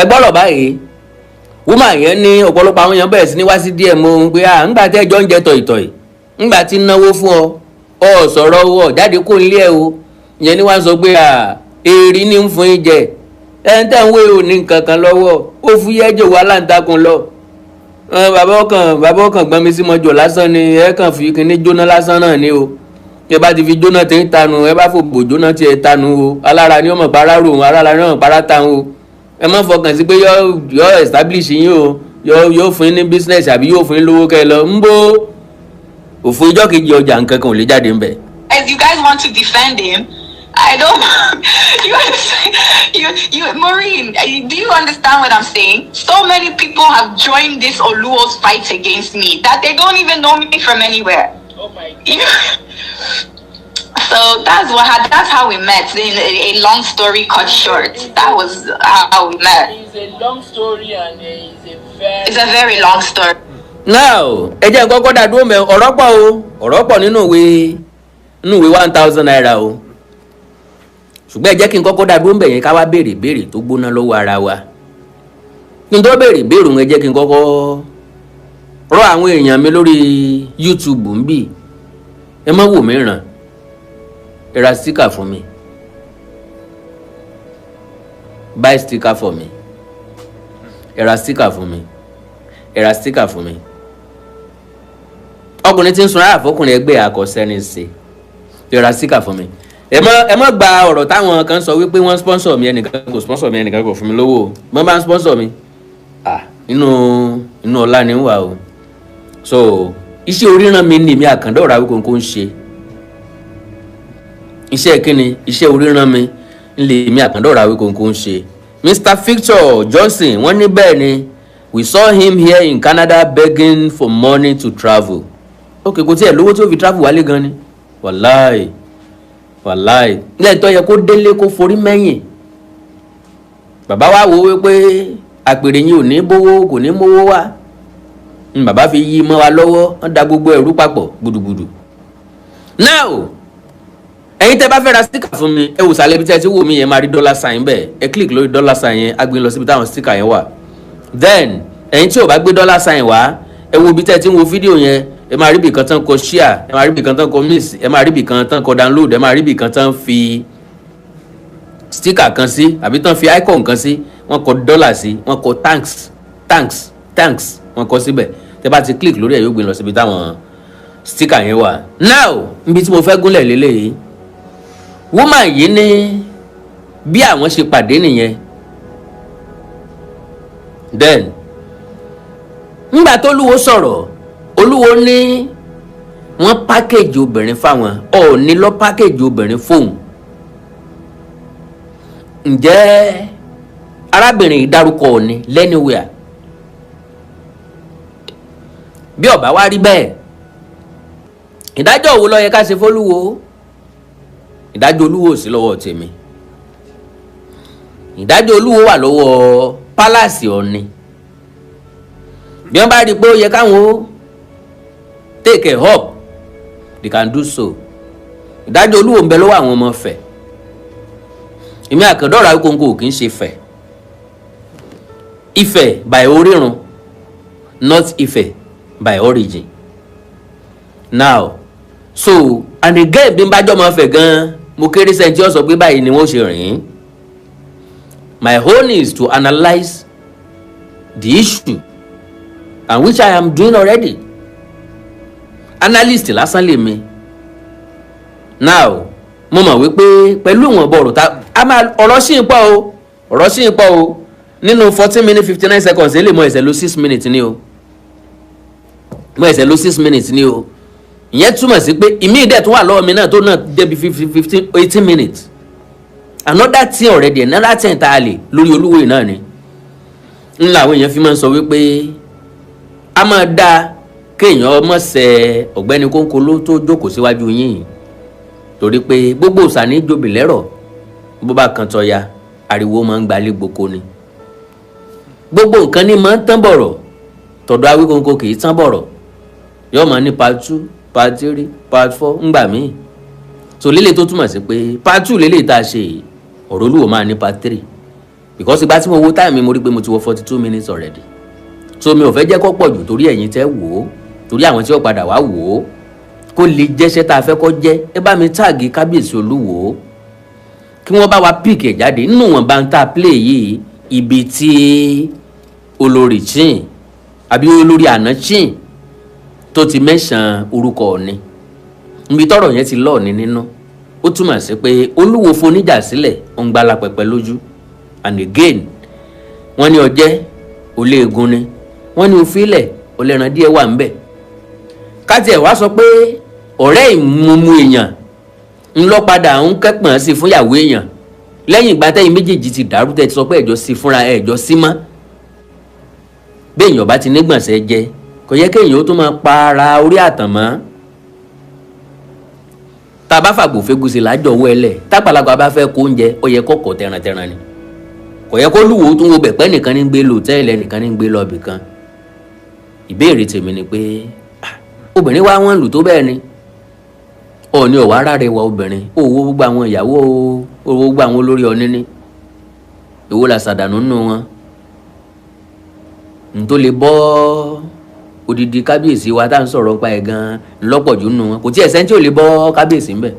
Ẹ gbọ́dọ̀ báyìí, woman yẹn ní ọ̀pọ̀lọpọ̀ àwọn èèyàn bẹ̀rẹ̀ sí ní wá sí díẹ̀ mọ́ ohun pé à ńgbà tẹ́ ẹjọ́ ń jẹ tọ̀ìtọ̀ì, ńgbà tí ń náwó fún ọ, ọ sọ̀rọ̀ ọ jáde kó ń lé ẹ o. Ìyẹn ni wọ́n sọ pé à èrì ní ń fún yín jẹ, ẹ̀ ń tẹ̀ ń wé òní nǹkan kan lọ́wọ́, ó fúyẹ́ jò wá láǹtakùn lọ. Bàbá ọkàn gbọ́n mi sí mọ́jọ lásán ni, ẹ kàn fi kinní jóná lásán náà ni o. Ẹ bá ti fi jóná tí ń tanu, ẹ bá fòbò jóná tí ẹ tanu o. Alára ni ó mọ̀ para rò wọn, alára ni ó mọ̀ para tan o. Ẹ má fọkàn sí pé yọ establish yín o, yọ fún yín ní business àbí yóò fún yín lówó kẹ́ ẹ lọ ń bó òfin ijọ́ kejì ọjà, nǹkan kan ò lè jáde ńbẹ̀. As you guys want to defend him, I don't. You understand? You, Maureen, do you understand what I'm saying? So many people have joined this Oluo's fight against me that they don't even know me from anywhere. Oh my God. So that's how we met. In a long story cut short, that was how we met. It's a long story and it's a very. It's a very long story. Now, ẹ jẹ́ n kọ́kọ́ dá dúró mẹ́. Ọ̀rọ̀ pọ̀ o, ọ̀rọ̀ pọ̀ nínú ìwé ₦1,000 o, ṣùgbọ́n ẹ jẹ́ kí n kọ́kọ́ dá dúró mbẹ̀ yẹn, ká wá béèrè béèrè tó gbóná lọ́wọ́ ara wa. Kí n tó béèrè béèrè òun, ẹ jẹ́ kí n kọ́kọ́ rọ àwọn èèyàn mi lórí YouTube ń bì. Ẹ má wò mí ràn, ẹ ra sticker fún mi. Buy sticker for me. Ẹ ra sticker fún mi, ẹ ra sticker fún mi. Ọkùnrin tí ń sun àfọkùnrin ẹgbẹ́ àkọsẹ́ni ṣe, ẹ ra sticker fún mi. Ẹ má gba ọ̀rọ̀ táwọn kan sọ wípé wọ́n sponsor mi. Ẹnìkan kò sponsor mi, ẹnìkan kò fún mi lówó o. Wọ́n bá ń sponsor mi, ah, inú ọlá ni ń wà o. So iṣẹ́ oríran mi ni èmi Àkàndá Ọ̀rọ̀ Awíkonko ń ṣe. Iṣẹ́ kíni? Iṣẹ́ oríran mi ń lè èmi Àkàndá Ọ̀rọ̀ Awíkonko ń ṣe. Mr Victor Johnson, wọ́n ní bẹ́ẹ̀ ni, we saw him here in Canada begging for money to travel. Ok, kò tiẹ̀ lówó tí ó fi travel wálé gan ni. Wàláì, wàláì, nílẹ̀ tó yẹ kó délé kó forí mẹ́yìn. Bàbá wa wo wípé àpèrè yín ò ní bówó, kò ní mówó wá ní bàbá fi yí mọ́ wa lọ́wọ́. Wọ́n da gbogbo ẹ̀rú papọ̀ gbùdùgbùdù. Now, ẹ̀yin tẹ́ bá fẹ́ ra sticker fún mi, ẹ wò sàlẹ̀ ibi tí ẹ ti wò mí yẹn, máa rí dollar sign bẹ́ẹ̀. Ẹ click lórí dollar sign yẹn, á gbé lọ síbi táwọn sticker yẹn wà. Then ẹ̀yin tí ò bá gbé dollar sign wá, ẹ wo ibi tí ẹ ti ń wo fídíò yẹn, ẹ máa rí ibì kan tán kọ share, ẹ máa rí ibì kan tán kọ mix, ẹ máa rí ibì kan tán kọ download, ẹ máa rí ibì kan tán fi sticker kan sí àbí tán fi icon kan sí, wọ́n kọ dollar sí, wọ́n kọ thanks, thanks, thanks, wọ́n kọ síbẹ̀. Tẹ́ bá ti click lórí ẹ̀, yóò gbé lọ síbi táwọn sticker yẹn wà. Now, níbi tí mo fẹ́ gúnlẹ̀ lélẹ́yìí, woman yìí ní bí àwọn ṣe pàdé nìyẹn. Then ńgbà tó Olúwo sọ̀rọ̀, Olúwo ní wọ́n package obìnrin fáwọn, Ọ̀ọ́ni lọ package obìnrin fóun. Ǹjẹ́ arábìnrin yìí dárúkọ Ọ̀ọ́ni lẹ́niwẹ̀ẹ́? Bí ó bá wá rí bẹ́ẹ̀, ìdájọ́ wo ló yẹ ká ṣe f'Olúwo? Ìdájọ́ Olúwo ò sí lọ́wọ́ tèmi. Ìdájọ́ Olúwo wà lọ́wọ́ palace Ọ̀ọ́ni. Bí wọ́n bá rí i pé ó yẹ káwọn ó take a up, they can do so. Ìdájọ́ Olúwo ń bẹ lọ́wọ́ àwọn ọmọ Ifẹ̀. Èmi Àkàndá Ọ̀rọ̀ Awíkonko kì í ṣe Ifẹ̀. Ifẹ̀ by orírun, not Ifẹ̀ by origin. Now, so and again, bí n bá jọmọ Ifẹ̀ gan, mo kéré sẹ́ni tí ó sọ pé báyìí ni wọ́n ṣe rìn. My own is to analyse the issue, and which I am doing already. Analyst lásán lèmi. Now, mo mọ̀ wípé pẹ̀lú ìwọ̀nba ọ̀rọ̀ tá a máa, ọ̀rọ̀ sì ń pọ̀ o, ọ̀rọ̀ sì ń pọ̀ o. Nínú 14 minutes 59 seconds, èlé mo ẹ̀sẹ̀ lo 6 minutes ní o, mo ẹ̀sẹ̀ lo 6 minutes ní o. Ìyẹn túmọ̀ sí pé ìmí ìdẹ̀ tó wà lọ́wọ́ mi náà tó náà débi 15, 18 minutes. Another thing already, another thing tá a lè lórí Olúwo yìí náà ni ńlá àwọn èèyàn fi máa ń sọ wípé a máa dá kéèyàn ọmọ sẹ ọ̀gbẹ́ni Kónkóló tó jókòó síwájú yín yìí, torí pé gbogbo òsà ní jobi lẹ́rọ̀, bó bá kan tọ́ya, ariwo máa ń gbalé gboko ni. Gbogbo nǹkan ní máa ń tán bọ̀rọ̀, tọ̀dọ̀ Awíkonko kì í tán bọ̀rọ̀, yóò máa ní part two, part three, part four ńgbà míì. So lélẹ̀ tó túmọ̀ sí pé part two lélẹ̀ tá a ṣe yìí, ọ̀rọ̀ Olúwo máa ní part three. Because ìgbà tí mo wo time mi, mo rí pé mo ti wọ 42 minutes already, so mi ò fẹ́ jẹ́ kó pọ̀ jù, torí ẹ̀yin tẹ́ wò ó, torí àwọn tí ó padà wá wò ó, kó lè jẹ́ṣẹ́ tá a fẹ́ kó jẹ́. Ẹ bá mi tag kábíyèsí Olúwo kí wọ́n bá wa pick ẹ̀ jáde nínú wọn bá ń ta play yìí, ibi tí olórí chin àbí olórí àná chin tó ti mẹ́sàn-án orúkọ Ọ̀ọ̀ni, ibi tọ́rọ̀ yẹn ti lọ́ọ̀ni nínú. Ó túmọ̀ sí pé Olúwo foníjà sílẹ̀, ó ń gbala pẹpẹ lójú. And again, wọ́n ní ọjẹ́ oléegun ni wọ́n ní òfìlẹ̀ ọlẹ́ran díẹ̀ wà ń bẹ̀. Káti ẹ̀ wá sọ pé ọ̀rẹ́ ìmúmu èèyàn ńlọ́padà ń kẹ́pọ̀n sí fúnyàwó èèyàn lẹ́yìn ìgbà tẹ́yìn méjèèjì ti dàrú, tẹ́ ti sọ pé ẹ̀jọ́ sí fúnra ẹ̀jọ́ sí mọ́. Béèyàn bá ti nígbọ̀nsẹ̀ jẹ, kò yẹ kéèyàn ó tún máa pa ara orí àtàn mọ́. Tá a bá fàgbò fégúsì lájọ owó ẹlẹ̀, tápàlagbà bá fẹ́ kó oúnjẹ, ó yẹ kọ́kọ́ tẹrantẹran ni. Kò yẹ kó lúwo tún wo bẹ̀pẹ́ nìkan ní gbé lòtẹ́ẹ̀lì, ẹnìkan ní gbé lọ́ọ̀bì kan. Ìbéèrè tèmi ni pé, obìnrin wá wọ́n lù tó bẹ́ẹ̀ ni? Ọ̀ọ́ni ọ̀wá ara rẹ̀ wà obìnrin ó wo gbogbo àwọn ìyàwó, ó wo gbogbo àwọn olórí ọ̀ní ní èwo la ṣàdánù nínú wọn n tó lè bọ́ odidi kábíyèsí wa tá à ń sọ̀rọ̀ nípa ẹ̀ gan-an lọ́pọ̀ jù nínú wọn? Kò tí ẹ̀ sẹ́ni tí ò lè bọ́ kábíyèsí ńbẹ̀.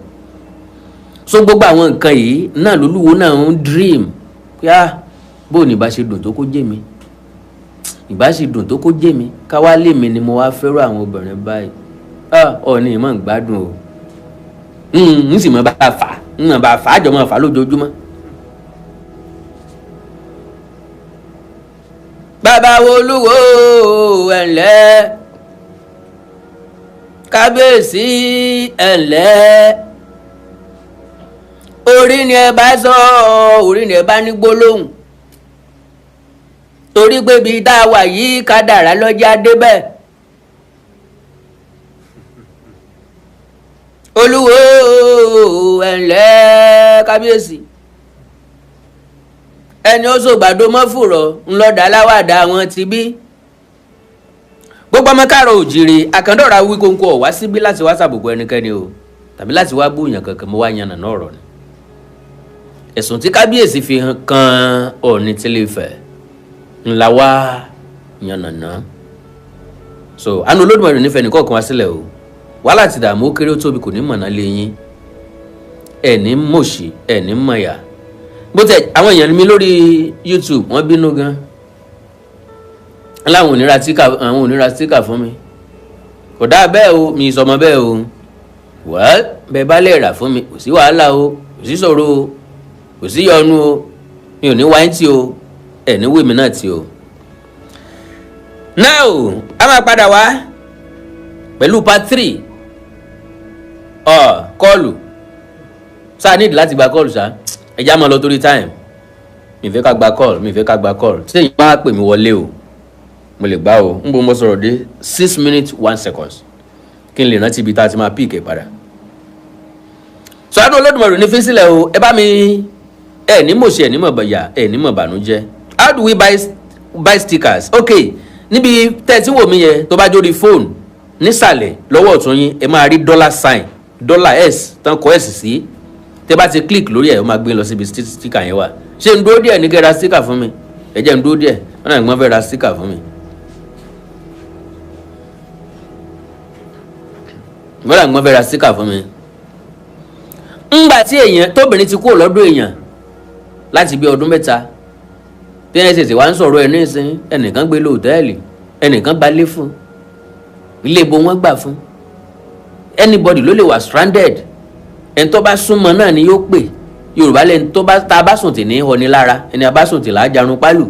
So gbogbo àwọn nǹkan yìí náà lolúwo náà ń dream pé, ah, bóò ní ìbá ṣe dùn tó kó jẹ́ mi, ìbá ṣe dùn tó kó jẹ́ mi, káwá lè mi ni mo wá fẹ́ràn àwọn obìnrin báyìí. Ah, Ọ̀ọ́ni ìmọ̀ ń gbádùn o, n sì mọ̀ bá a fà, ń mọ̀ bá a fà á, jọ mọ̀ fà á lójoojúmọ́. Bàbá wo Olúwo, ẹ̀ǹlẹ́, kábíyèsí, ẹ̀ǹlẹ́. Orí ni ẹ bá sọ, orí ni ẹ bá ní gbólóhùn, torí pé ibi tá a wà yìí, kádàrá lọ́jà débẹ̀. Olúwo, ẹ̀ǹlẹ́, kábíyèsí. Ẹni ó sògbàdo mọ́fùrọ̀ ńlọ́dà láwàdà àwọn ti bí gbogbo ọmọ káàrọ̀ òjìrè. Àkàndọ̀rà wí kóńkó ọ̀wá síbí láti wá sàbùkù ẹnikẹ́ni o tàbí láti wá búyàn kankan. Mo wá yànnà náà ọ̀rọ̀ ni ẹ̀sùn tí kábíyèsí fi hàn kan Ọọ̀ni t'Ilé-Ifẹ̀ ńlá wá yànnà náà. So àánú Olódùmarè nífẹ̀ẹ́ nìkọ̀ọ̀kan wá sílẹ̀ o. Wàhálà ti dààmú, ó kéré ó tóbi, kò ní mọ̀nà lé yín. Ẹ̀ ní mọ̀ṣì, ẹ̀ ní mọ̀yà. Bó tẹ àwọn èèyàn mi lórí YouTube, wọ́n bínú gan láwọn ò ní ra sticker, àwọn ò ní ra sticker fún mi. Kò dáa bẹ́ẹ̀ o, mi sọmọ bẹ́ẹ̀ o. Well, bẹ́ẹ̀ bá lè rà fún mi, kò sí wàhálà o, kò sí ṣòro o, kò sí yọnu o. Mi ò ní wáyé tí o, ẹ̀ ní wèmí náà tí o. Now, a máa padà wá pẹ̀lú part 3. Ọ̀ call sáà nídìí láti gba call sáà, ẹ já mọ́ lọ torí time. Mi fẹ́ ká gba call, mi fẹ́ ká gba call. Tí èyí bá pè mí wọlé o, mo lè gbá o. Ń bo mo sọ̀rọ̀ dé 6 minutes 1 seconds, kí n lè rántí ibi tá a ti máa pick ẹ̀ padà. Sọ́dún Olódùmarè ní físílẹ̀ o. Ẹ bá mi, ẹ ní mọ̀ ṣe, ẹ ní mọ̀ bàyà, ẹ ní mọ̀ bànújẹ́. How do we buy stickers? Ok, níbi tẹ́ ẹ tí wò mí yẹn, tó bá jórí fóònù, nísàlẹ̀ lọ́wọ́ ọ̀tún yín, ẹ máa rí dollar sign, dollar s tán kọ s sí. Tẹ́ bá ti click lórí ẹ̀, ó máa gbé lọ síbi sticker yẹn wà. Ṣé n dúró díẹ̀ ní kẹ́ ra sticker fún mi? Ẹ jẹ́ n dúró díẹ̀, wọ́n náà gbọ́n fẹ́ ra sticker fún mi. Wọ́n náà gbọ́n fẹ́ ra sticker fún mi. Ńgbà tí èèyàn tóbìnrin ti kúrò lọ́dọ̀ èèyàn láti bí ọdún 3, tí ẹ ṣẹ̀ṣẹ̀ wá ń sọ̀rọ̀ ẹ̀ nísìn, ẹnìkan gbé lọ hòtẹ́ẹ̀lì, ẹnìkan gbalé fún ilé ibo, wọ́n gbà fún. Anybody ló lè wà stranded. Ẹni tó bá súnmọ́ náà ni yóò pè. Yorùbá lẹni tó bá tá a bá sùn tì ní họ ní lára, ẹni a bá sùn tì là á jarun pálù.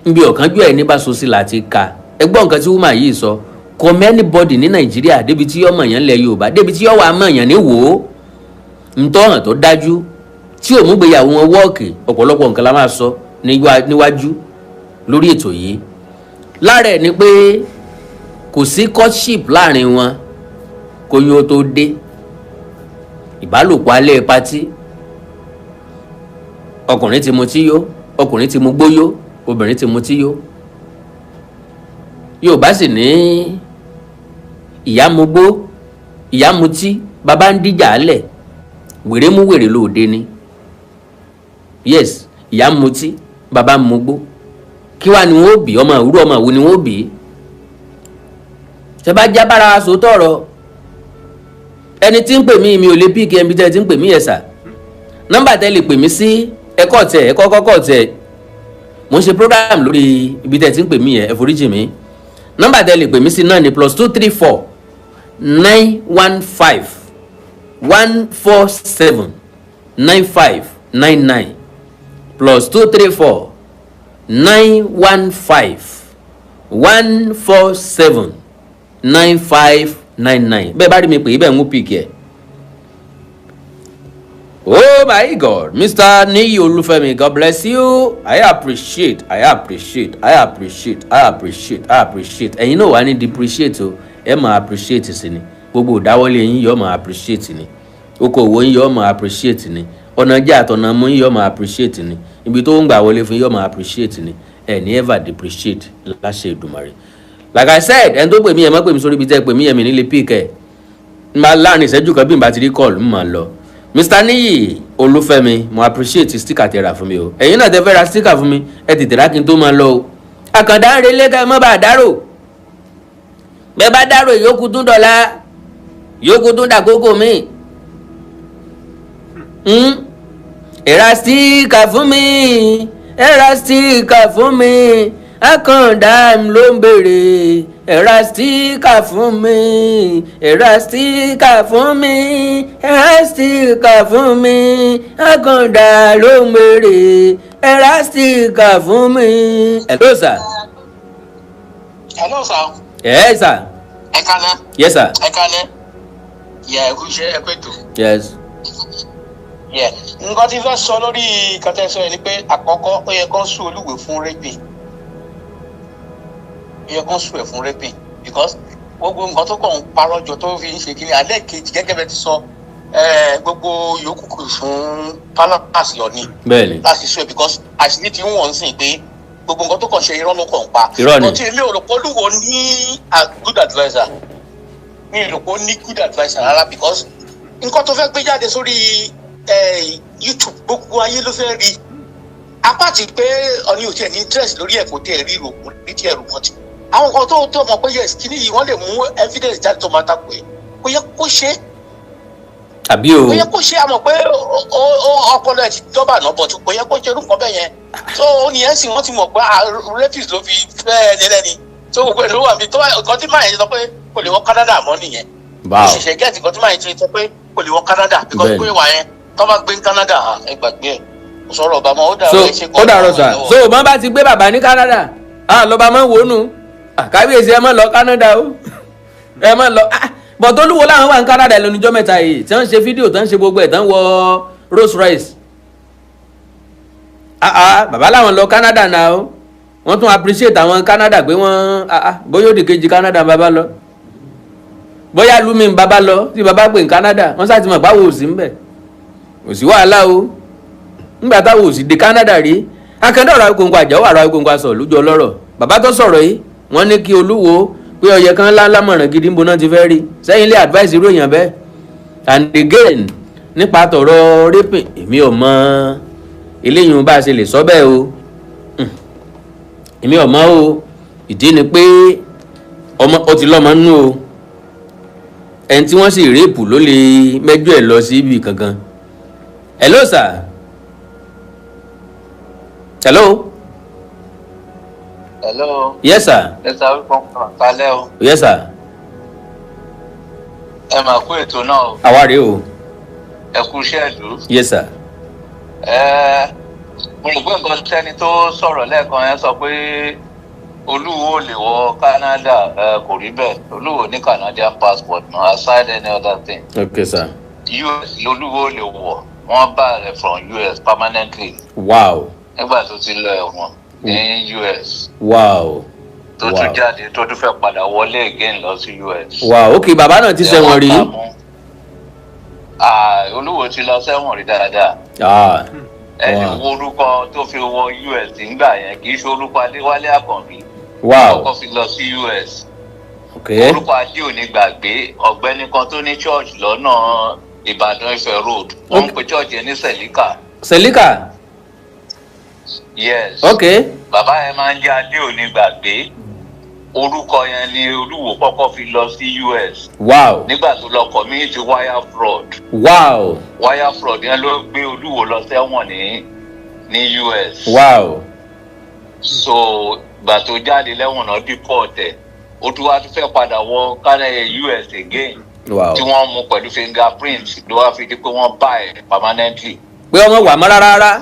Nbí ọ̀kánjú ẹ̀ ní bá so sí láti ka. Ẹgbọ́n nǹkan tí woman yìí sọ, kò mọ anybody ní Nàìjíríà débi tí yọ mọ̀yàn lẹ̀ Yorùbá, débi tí yọ wà mọ̀yàn ní wò ó. Ntọ́hàn tó dájú tí ò múgbéyàwó wọn wọ́ọ̀kì, ọ̀pọ̀lọpọ̀ nǹkan la máa sọ níwájú lórí ètò yìí. Lára ẹ̀ ni pé kò sí courtship láàrin wọn kó yín ó tó dé. Ìbálòpọ̀ alẹ́ party, ọkùnrin ti mutí yó, ọkùnrin ti mu gbóyó, obìnrin ti mutí yó. Yorùbá sì ní ìyá mugbó, ìyá mutí, bàbá ń díjà álẹ̀, wèrè mú wèrè lóde ni. Yes, ìyá ń mutí, bàbá ń mugbó, kí wàá ni wọ́n ó bí ọmọ ìwúrọ̀, ọmọ ìwú ni wọ́n ó bí? Ṣe bá já bára wa sòótọ́ ọ̀rọ̀, ẹni tí ń pè mí, mi ò lè pick ẹni tẹ́ ti ń pè mí yẹn sà. Nọ́mbà tẹ́ lè pè mí sí, ẹ̀kọ́ tẹ̀ ẹ̀kọ́ kọ́kọ́ tẹ̀, mo ń ṣe program lórí ibi tẹ́ ti ń pè mí yẹn, ẹ foríjì mí. Nọ́mbà tẹ́ lè pè mí sí náà ni +234 915 147 9599, +234 915 147 9599. Bẹ́ẹ̀ bá rí mi pè é, bẹ́ẹ̀ ń pick ẹ̀. Oh my God, Mr. Niyi Olufemi, God bless you. I appreciate, I appreciate, I appreciate, I appreciate, I appreciate. Ẹ̀yin náà wà ní depreciate o, ẹ máa appreciate sí ni. Gbogbo ìdáwọ́lé yín yóò máa appreciate ni. Okòwò yín yóò máa appreciate ni. Ọ̀nà jẹ́ àtọ̀nà mú yín yóò máa appreciate ni. Ibi tó ń gbà wọlé fún yín yóò máa appreciate ni. Ẹ ní ever depreciate láṣẹ Èdùmàrè. Like I said, ẹni tó pè mí, ẹ má pè mí sórí ibi tẹ́ ẹ pè mí yẹn, mi ní lè pick ẹ̀. N máa láàrin ìṣẹ́jú kan, bí n bá ti rí call, n máa lọ. Mr Niyi Olúfẹ́mi, mo appreciate sticker tẹ́ rà fún mi o. Ẹ̀yin náà tẹ́ fẹ́ ra sticker fún mi, ẹ tètè rà kí n tó máa lọ o. Àkàndá ń relé, ká ẹ má bàa dárò. Bẹ́ẹ̀ bá dárò, ìyókù tún dọ̀la, yòókù tún dàkókò mi. Ẹ ra sticker fún mi, ẹ ra sticker fún mi, Àkàndá ló ń béèrè. Ẹ ra sticker fún mi, ẹ ra sticker fún mi, ẹ ra sticker fún mi, Àkàndá ló ń béèrè, ẹ ra sticker fún mi. Hello sir. Hello sir. Ẹ sir. Ẹ kálẹ́. Yes sir. Ẹ kálẹ́. Yẹ ẹ kú iṣẹ́, ẹ kú ètò. Yes. Yẹ nǹkan tí fẹ́ sọ lórí nǹkan tẹ́ sọ yẹn ni pé, àkọ́kọ́, ó yẹ kó sue Olúwo fún raping. Ó yẹ kó sue ẹ̀ fún raping because gbogbo nǹkan tó kàn ń parọ́ jọ tó fi ń ṣe kiri alẹ́ kejì, gẹ́gẹ́ bẹ́ẹ̀ ti sọ, gbogbo yòókù kù fún palace lọ ni láti sue ẹ̀ because àṣírí ti ń wọ̀n sí pé gbogbo nǹkan tó kàn ṣe, irọ́ ló kàn ń pa. Irọ́ ni. But èmi ò rò pé Olúwo ní a good adviser. Mi ò rò pé ó ní good adviser rárá because nǹkan tó fẹ́ gbé jáde sórí YouTube, gbogbo ayé ló fẹ́ rí. Apáàtì pé ọ̀ní ò tiẹ̀ ní interest lórí ẹ̀, kò tiẹ̀ rí ìròkù ní tiẹ̀ rò mọ́tì. Àwọn kan tó mọ̀ pé yes, kíní yìí, wọ́n lè mú evidence jáde tó máa takò ẹ̀, kò yẹ kó ṣe é. Àbí o? Kò yẹ kó ṣe. Àmọ́ pé ó ọpọlọ ẹ̀ ti dọ́bà náà, but kò yẹ kó ṣe irú nǹkan bẹ́ẹ̀ yẹn. So ó ní ẹ̀sìn, wọ́n ti mọ̀ pé rapist ló fi fẹ́ ẹni lẹ́ni tó gbogbo ẹ̀ ló wà mí tó nǹkan tí máa yẹn sọ pé kò lè wọ Canada mọ́ nìyẹn. Ṣẹ̀ṣẹ̀ get nǹkan tí máa yẹn ti sọ pé kò lè wọ Canada because pé wà yẹn tó bá gbé ní Canada, ẹ gbàgbé ẹ̀, kò sọ̀rọ̀ ọba mọ́. Ó dàrú. So ẹ ṣe. Ó dàrọ sà. So bọ́n bá ti gbé bàbá ní Canada, ah, lọ́ba máa ń wò ó nù. Ah, kábíyèsí, ẹ má lọ Canada o, ẹ má lọ. Ah, but Olúwo làwọn wà ní Canada lẹ́nu ọjọ́ mẹ́ta yìí, tí wọ́n ń ṣe fídíò, tí wọ́n ń ṣe gbogbo ẹ̀, tí wọ́n wọ Rolls Royce. Ah ah, bàbá làwọn lọ Canada náà o. Wọ́n tún appreciate àwọn Canada pé wọ́n, ah ah, bóyá òdì kejì Canada bàbá lọ, bóyá lumi bàbá lọ tí bàbá pè ní Canada. Wọ́n sá ti mọ̀ báwo ò sí ń bẹ̀, kò sí wàhálà o, nígbà táwọn ò sì dé Canada rí. Akẹ́ndé ọ̀rọ̀ Awikonko, àjọ ọ̀rọ̀ Awikonko aṣọ lójú ọlọ́rọ̀. Bàbá tó sọ̀rọ̀ yìí, wọ́n ní kí Olúwo pé ọyẹ kan ńláńlá mọ̀ràn gidi ń bo náà ti fẹ́ rí sẹ́yìn lé advice irú èèyàn bẹ́ẹ̀. And again, nípa tọ̀rọ̀ raping, èmi ò mọ eléyìí bá a ṣe lè sọ bẹ́ẹ̀ o. Èmi ò mọ o. Ìdí ni pé ọmọ ó ti lọ́mọ nínú o. Ẹni tí wọ́n sì rape ló lè mẹ́jọ ẹ̀ lọ sí ibi kankan. Hello sir, hello. Hello. Yes sir. Ẹ sáré kọ́ńtà kalẹ́ o. Yes sir. Ẹ máa kú ètò náà o. Àwa rèé o. Ẹ kú iṣẹ́ ìlú. Yes sir. Ẹ mo rò pé nǹkan tẹ́ni tó sọ̀rọ̀ lẹ́ẹ̀kan yẹn sọ pé Olúwo lè wọ Canada, ẹ kò rí bẹ́ẹ̀. Olúwo ní Canadian passport no, aside any other thing. Okay sir. US lolúwo lè wọ̀. Wọ́n bá rẹ̀ from US permanently nígbà tó ti lọ ẹ̀wọ̀n ní US, tó tún jáde, tó tún fẹ́ padà wọlé again lọ sí US. Wow, ok, bàbá náà ti ṣẹ̀wọ̀n rí. Ah, Olúwo ti lọ sẹ́wọ̀n rí dáadáa. Ẹni wo orúkọ tó fi wọ US nígbà yẹn, kì í ṣe orúkọ Adéwálé Àkànbí kọ́kọ́ fi lọ sí US. Orúkọ Adé òní gbàgbé, ọ̀gbẹ́ni kan tó ní church lọ́nà Ìbàdàn Ifẹ̀ Road, wọ́n ń pe church yẹn ní Sẹ̀líkà. Selika. Yes. Ok. Bàbá yẹn máa ń jẹ́ Adé Òní Gbàgbé. Orúkọ yẹn ni Olúwo kọ́kọ́ fi lọ sí US nígbà tó lọ commit wire fraud. Wire fraud yẹn ló gbé Olúwo lọ sẹ́wọ̀n ní US. So ìgbà tó jáde lẹ́wọ̀n náà, deport ẹ̀, ó tún wá tún fẹ́ padà wọ Canada, US again, tí wọ́n mú pẹ̀lú fingerprint, ló wá fi di pé wọ́n bá ẹ̀ permanently. Pé ọmọ wà mọ́ rárá rárá.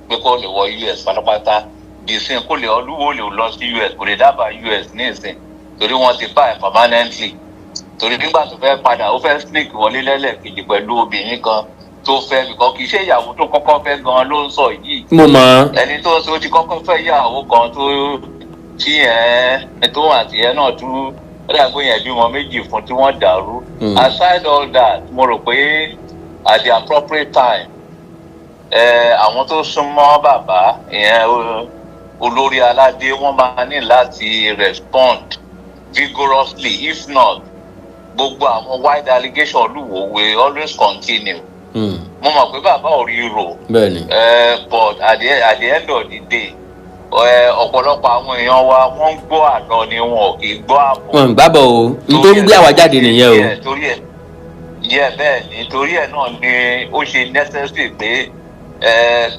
Pé kó lè wọ US pátápátá dìsín, kó lè Olúwo lè lọ sí US, kò lè dábàá US ní ìsìn torí wọ́n ti bá ẹ̀ permanently, torí nígbà tó fẹ́ padà, ó fẹ́ sneak wọlé lẹ́lẹ́kejì pẹ̀lú obìnrin kan tó fẹ́, bìkọ́ kì í ṣe ìyàwó tó kọ́kọ́ fẹ́ gan ló ń sọ yìí. Mo mọ̀. Ẹni tó ń sọ, ó ti kọ́kọ́ fẹ́ ìyàwó kan tó tí ẹ̀ tó àti ẹ̀ náà tún ó dàgbé yẹn bímọ méjì fún tí wọ́n dàrú. Aside all that, mo rò pé at the appropriate time, àwọn tó súnmọ́ bàbá ìyẹn olórí aládé, wọ́n máa ní láti respond vigorously. If not, gbogbo àwọn wide allegation Olúwo will always continue. Mo mọ̀ pé bàbá ò rí rò. But at the end of the day, ọ̀pọ̀lọpọ̀ àwọn èèyàn wa, wọ́n ń gbọ́ àlọ́ ni, wọn ò kì í gbọ́ àbọ̀. Wọn ń gbábọ̀ o, n tó ń gbé àwa jáde nìyẹn o. Yeah, torí ẹ̀ yẹ bẹ́ẹ̀ ni, torí ẹ̀ náà ni ó ṣe necessary pé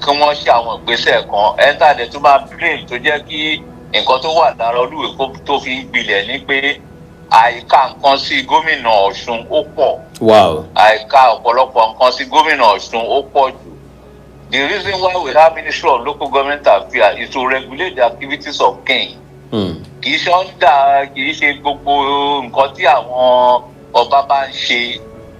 kí wọ́n ṣe àwọn ìgbésẹ̀ kan. Ẹ́ńtàdé tó máa blame tó jẹ́ kí nǹkan tó wà lára Olúwo kó tó fi ń gbilẹ̀ ni pé àìka nǹkan sí gómìnà Ọ̀ṣun ó pọ̀. Àìka ọ̀pọ̀lọpọ̀ nǹkan sí gómìnà Ọ̀ṣun ó pọ̀ jù. The reason why we have Ministry of Local Government Affairs is to regulate the activities of king. Kì í ṣe ọ́ndà, kì í ṣe gbogbo nǹkan tí àwọn ọba bá ń ṣe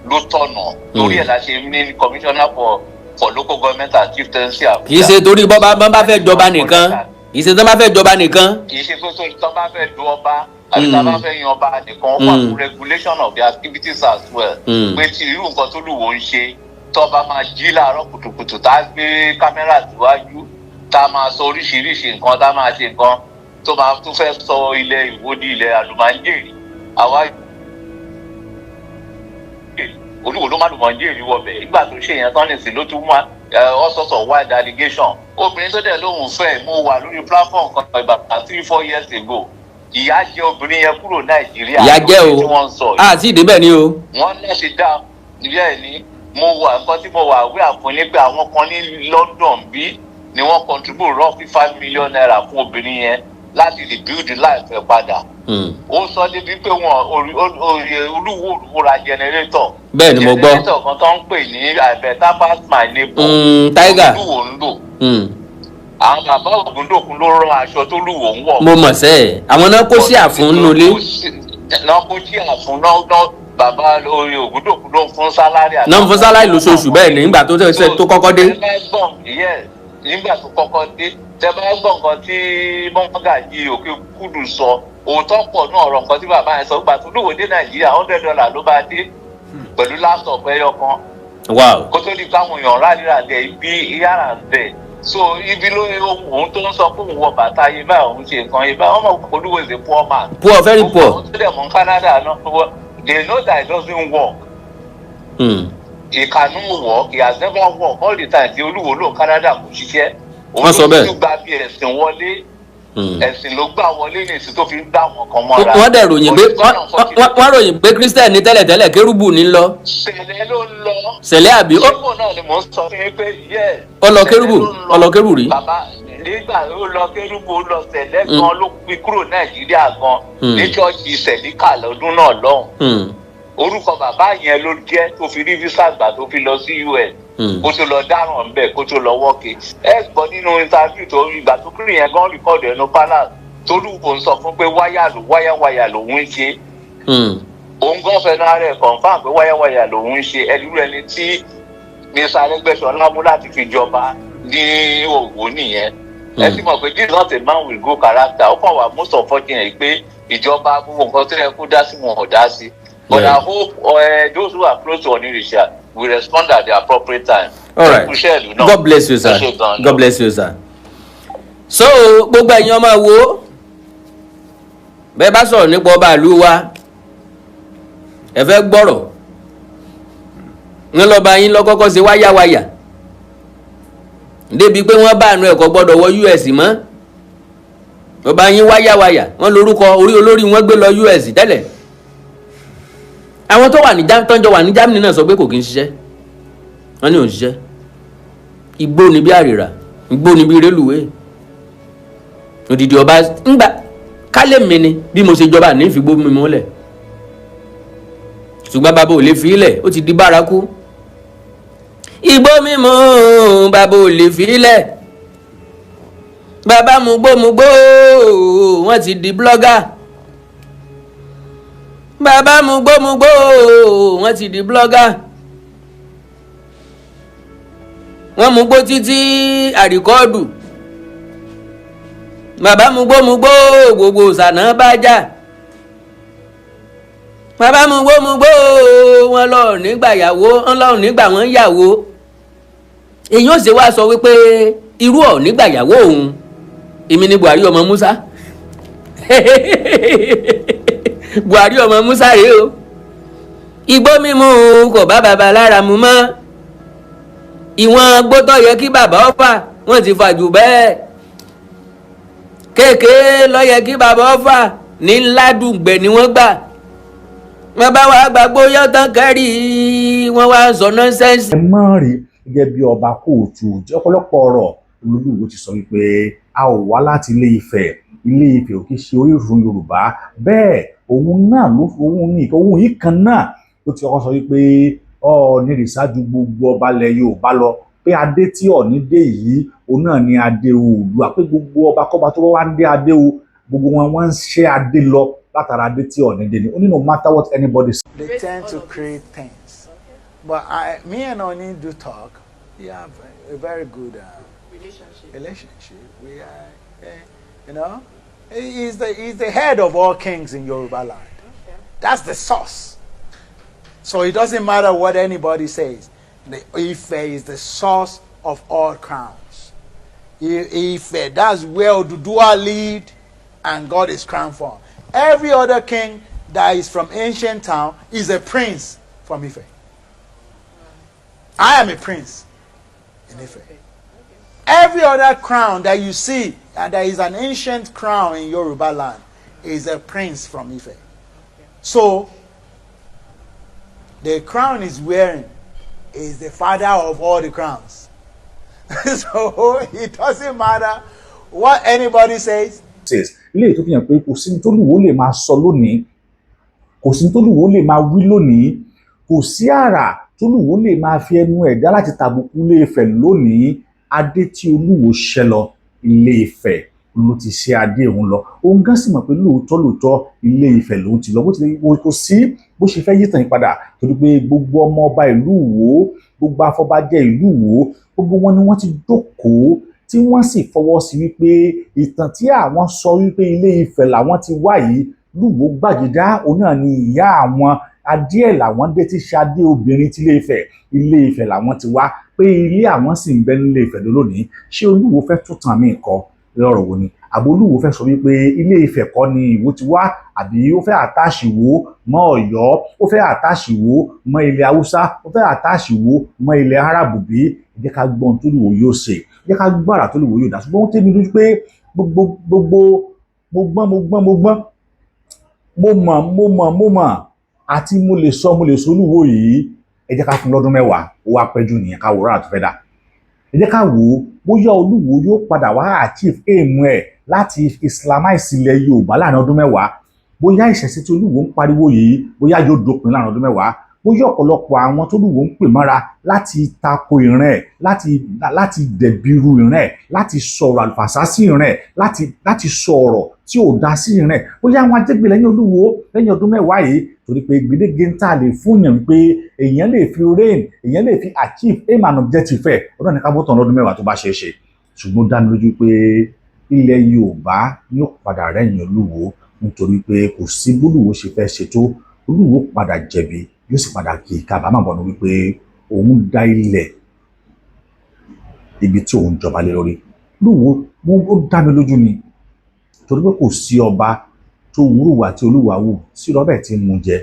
ló tọ̀nà. Torí ẹ̀ la ṣe ní Commissioner for Local Government and Chieftaincy Affairs. Kì í ṣe torí bọ́ bá fẹ́ jọba nìkan, kì í ṣe tó bá fẹ́ jọba nìkan. Kì í ṣe pé tó bá fẹ́ du ọba àbí tá a bá fẹ́ yan ọba nìkan. Ó wà fún regulation of the activities as well. Pé tí irú nǹkan tó lùwọ̀ ń ṣe, tọ́ba máa jí láàárọ̀ kùtùkùtù, tá a gbé kámẹ́rà síwájú, tá a máa sọ oríṣiríṣi nǹkan, tá a máa ṣe nǹkan tó máa tún fẹ́ sọ ilẹ̀ Ìwó di ilẹ̀ àlùmáńjèrì, àwa Olúwo ló má lùmọ̀ọ́jèrì wọbẹ̀. Nígbà tó ṣe yẹn tán nìsín, ló tún mú all sorts of wild allegation. Obìnrin tó dẹ̀ lóhùn fẹ́, mo wà lórí platform kan ìgbà 3-4 years ago, ìyà jẹ obìnrin yẹn kúrò Nàìjíríà. Ìyà jẹ́ o. Lórí tí wọ́n ń sọ yìí, àti ìdíbẹ̀ ni o. Wọ́n láti dá ilé ẹ̀ ní mo wà. Nǹkan tí mo wà wí àfún ní pé àwọn kan ní London bí ni wọ́n contribute roughly ₦5 million fún obìnrin yẹn láti rebuild life ẹ̀ padà. Ó sọ débi pé wọn Olúwo olúwo ra generator. Bẹ́ẹ̀ ni mo gbọ́. Generator kan tó ń pè ní "I better pass my neighbor". Tiger. Olúwo ń lò. Àwọn bàbá Ògúndòkun ló rán aṣọ tó lúwo ń wọ̀. Mo mọ̀ sẹ́ ẹ̀, àwọn náà kó sí àfún nulẹ̀. Náà kó sí àfún náà, bàbá orí Ògúndòkun ló ń fún salary. Náà ń fún salary lóṣooṣù, bẹ́ẹ̀ ni, nígbà tó tó kọ́kọ́ dé. Tẹ́ bá gbọ́, yes, nígbà tó kọ́kọ́ dé, tẹ́ bá gbọ́ nǹkan tí mọ́gàjì Òkè Kúdù sọ, òótọ́ pọ̀ náà ọ̀rọ̀ nǹkan tí bàbá yẹn sọ. Gbà tó lúwo dé Nàìjíríà, $100 ló bá dé pẹ̀lú laptop ẹyọ kan kó tó di káwọn èèyàn rálẹ̀ dẹ̀ ibi yàrá dẹ̀. So ibi ló òun tó ń sọ pé òun wọ bàtà yìí báyìí, òun ṣe nǹkan yìí báyìí, wọ́n mọ̀ pé Olúwo is a poor man. Poor, very poor. Àwọn tó dẹ̀ mọ̀ Canada náà, they know that it doesn't work. It cannot work. It has never worked. All the time tí Olúwo lò Canada, kò ṣiṣẹ́. Wọ́n sọ bẹ́ẹ̀. Òun ló tún gba bí ẹ̀sìn wọlé. Ẹ̀sìn ló gbà wọlé ní ìsìn tó fi ń gbà wọn kan mọ́ra. Wọ́n dẹ̀ ròyìn pé wọ́n ròyìn pé Christian ní tẹ́lẹ̀tẹ́lẹ̀, kérúbù ní lọ. Sẹ̀lẹ̀ ló ń lọ. Sẹ̀lẹ̀ àbí? Sípò náà ni mò ń sọ fún yín pé yes. Ó lọ kérúbù, ó lọ kérúbù rí. Bàbá nígbà ó lọ kérúbù, ó lọ sẹ̀lẹ̀ gan, ló fi kúrò Nàìjíríà gan ní ṣọ́ọ̀ṣì sẹ̀líkà lọ́dún náà lọ́hùn. Orúkọ bàbá yẹn ló jẹ́ tó fi rí visa gbà tó fi lọ sí US, kó tó lọ dáràn ńbẹ, kó tó lọ wọ́ọ̀kì. Ẹ gbọ́ nínú interview tó ìgbà tó kúrò yẹn gan record ẹnu palace tolúwo ń sọ fún pé wáyà ló wáyà wáyà lòun ń ṣe. Òun gan fẹnu ara ẹ̀ confirm pé wáyà wáyà lòun ń ṣe. Ẹlúrú ẹni tí Mr. Arẹ́gbẹ́ṣọlá mú láti fi jọba ní Òwò nìyẹn. Ẹ sì mọ̀ pé this is not a man with good character. Ó kàn wá most unfortunate pé ìjọba, gbogbo nǹkan tó yẹ kó dá sí, wọn ò dá sí. But I hope those who are close to Onirisha will respond at the appropriate time. All right. God bless you, sir. God bless you, sir. So gbogbo ẹ̀yin ọmọ wo, bẹ́ẹ̀ bá sọ̀rọ̀ nípa ọba ìlú wa, ẹ fẹ́ gbọ́rọ̀ ńlọba yín lọ́kọ́kọ́ ṣe wáyáwáyà. Débi pé wọ́n bá àánú ẹ̀kọ́ gbọ́dọ̀ wọ US mọ́. Ọba yín wáyàwáyà wọ́n lórúkọ orí olórí wọn gbé lọ US tẹ́lẹ̀. Àwọn tó wà ní tọ́jọ́ wà ní Germany náà sọ pé kò kí ń ṣiṣẹ́. Wọ́n ní òun ṣiṣẹ́. Igbó ni bí àrìrà, igbó ni bí rélùwé. Òdìdí ọba ńgbà kálẹ̀ mi ni bí mo ṣe jọba ní ìfìgbó mi mọ́lẹ̀, ṣùgbọ́n bàbá ò lè fi ilẹ̀, ó ti di bárakú. Igbó mímu bàbá ò lè fi ilẹ̀, bàbá mugbómugbó wọ́n ti di blogger. Bàbá mugbómugbó wọ́n ti di blogger. Wọ́n mugbó títí àríkọ́ọ̀dù. Bàbá mugbómugbó gbogbo sànà bá jà. Bàbá mugbómugbó wọn lọ nígbà yàwó, wọn lọ nígbà wọn yàwó. Èyí ò ṣe wá sọ wípé irú ọ̀ nígbà yàwó òun. Èmi ni Buhari ọmọ Musa. Buhari ọmọ Musa rèé o. Igbó mímu kò bá bàbá lára mu mọ́. Ìwọ̀n gbótọ́ yẹ kí bàbá ó fà, wọ́n ti fà jù bẹ́ẹ̀. Kéèké ló yẹ kí bàbá ó fà, ní ńlá dùgbẹ̀ ni wọ́n gbà. Bàbá wa gbàgbó yọ̀tàn kẹ́rì, wọ́n wá sọ nonsense. Ẹ má rí gẹ́gẹ́ bí ọba kóòtù jẹ́. Ọ̀pọ̀lọpọ̀ ọ̀rọ̀ Olúwo ti sọ wípé a ò wá láti Ilé Ifẹ̀, Ilé Ifẹ̀ ò kì í ṣe orírun Yorùbá. Bẹ́ẹ̀ òun náà ló òun ní òun yìí kan náà ló ti kọ́kọ́ sọ wípé Ọọ̀ni rìṣà ju gbogbo ọba ilẹ̀ Yorùbá lọ, pé adé tí Ọọ̀ni dé yìí, òun náà ni adé Oòduà, pé gbogbo ọba kọ́ba tó bá wá ń dé adé o, gbogbo wọn wọ́n ń ṣe adé lọ látara adé tí Ọọ̀ni dé ni. Ó ní no matter what anybody They tend to create things. But me and Oni do talk. We have a very good Relationship. Relationship. We are, he's the head of all kings in Yoruba land. That's the source. So it doesn't matter what anybody says. The Ife is the source of all crowns. Ife, that's where Oduduwa lived and got his crown from. Every other king that is from ancient town is a prince from Ife. I am a prince in Ife. Every other crown that you see, and there is an ancient crown in Yoruba land, is a prince from Ife. So, the crown he's wearing is the father of all the crowns. So, it doesn't matter what anybody says. Says léyìí tó fi hàn pé kò sí ní tólùwò lè máa sọ lónìí, kò sí ní tólùwò lè máa wí lónìí, kò sí àrà tólùwò lè máa fi ẹnu ẹ̀ dá láti tàbùkù Ilé Ifẹ̀ lónìí. Adé tí Olúwo ṣẹ lọ, Ilé Ifẹ̀ ló ti ṣe adé òun lọ. Òun gán sì mọ̀ pé lóòótọ́ lóòótọ́ Ilé Ifẹ̀ lòun ti lọ. Bó tilẹ̀ kò sí bó ṣe fẹ́ yí tàn yín padà, torí pé gbogbo ọmọ ọba ìlú Ìwó, gbogbo afọbajẹ ìlú Ìwó, gbogbo wọn ni wọ́n ti jókòó tí wọ́n sì fọwọ́ sí wípé ìtàn tí àwọn sọ wípé Ilé Ifẹ̀ làwọn ti wá yìí, Lúwo Gbàgídá òun náà ni ìyá àwọn, adé ẹ̀ làwọn dé tí ṣe adé obìnrin tí Ilé Ifẹ̀, Ilé Ifẹ̀ làwọn ti wá, pé ilé àwọn sì ń bẹ nílé Ifẹ̀ lónìí. Ṣé Olúwo fẹ́ tún tàn mí kọ lọ́rọ̀ wo ni? Àbí Olúwo fẹ́ sọ wípé Ilé Ifẹ̀ kọ́ ni Ìwó ti wá? Àbí ó fẹ́ attach Ìwó mọ́ Ọ̀yọ́? Ó fẹ́ attach Ìwó mọ́ ilẹ̀ Haúsá? Ó fẹ́ attach Ìwó mọ́ ilẹ̀ Árábù bí? Ẹ jẹ́ ká gbọ́ ohun tólúwo yóò ṣe, ẹ jẹ́ ká gbọ́ àrà tólúwo yóò dá. Ṣùgbọ́n ó tẹ́ mi lójú pé gbogbo gbogbo mo gbọ́n, mo gbọ́n, mo gbọ́n, mo mọ̀, mo mọ̀, mo mọ̀ àti mo lè sọ Olúwo yìí, ẹ jẹ́ ká fún lọ́dún 10, ó wá pẹ́jù nìyẹn, ká wòrán àtúfẹ́ dà. Ẹ jẹ́ ká wò ó bóyá Olúwo yóò padà wá achieve aim ẹ̀ láti islamize ilẹ̀ Yorùbá láàrin ọdún 10, bóyá ìṣẹ̀ṣe tí Olúwo ń pariwo yìí, bóyá yóò dópin láàrin ọdún 10, bóyá ọ̀pọ̀lọpọ̀ àwọn tólúwo ń pè mọ́ra láti tako ìran ẹ̀, láti dẹ̀bìrú ìran ẹ̀, láti sọ̀rọ̀ àlùfàṣà sí ìran ẹ̀, láti sọ̀rọ̀ tí ò dá sí ìran ẹ̀, bóyá àwọn ajẹ́gbẹ̀ lẹ́yìn Olúwo lẹ́yìn ọdún 10 yìí, torí pé gbèdéke ń tà lè fún yàn wípé èèyàn lè fi reign, èèyàn lè fi achieve aim and objective ẹ̀, ọdún ní ká bọ́ tán lọ́dún 10 tó bá ṣeé ṣe. Ṣùgbọ́n ó dá mi lójú pé ilẹ̀ Yorùbá yóò padà rẹ́yìn Olúwo, nítorí pé kò sí bólúwo ṣe fẹ́ ṣe tó, Olúwo padà jẹ̀bi, yóò sì padà kí kábàámọ̀ bọ̀nú wípé òun dá ilẹ̀ ibi tí òun jọba lé lórí. Olúwo, ó dá mi lójú ni, torí pé kò sí ọba tó wúrùwà tí Olúwa wù sí rọ́bẹ̀ tí ń mú jẹ.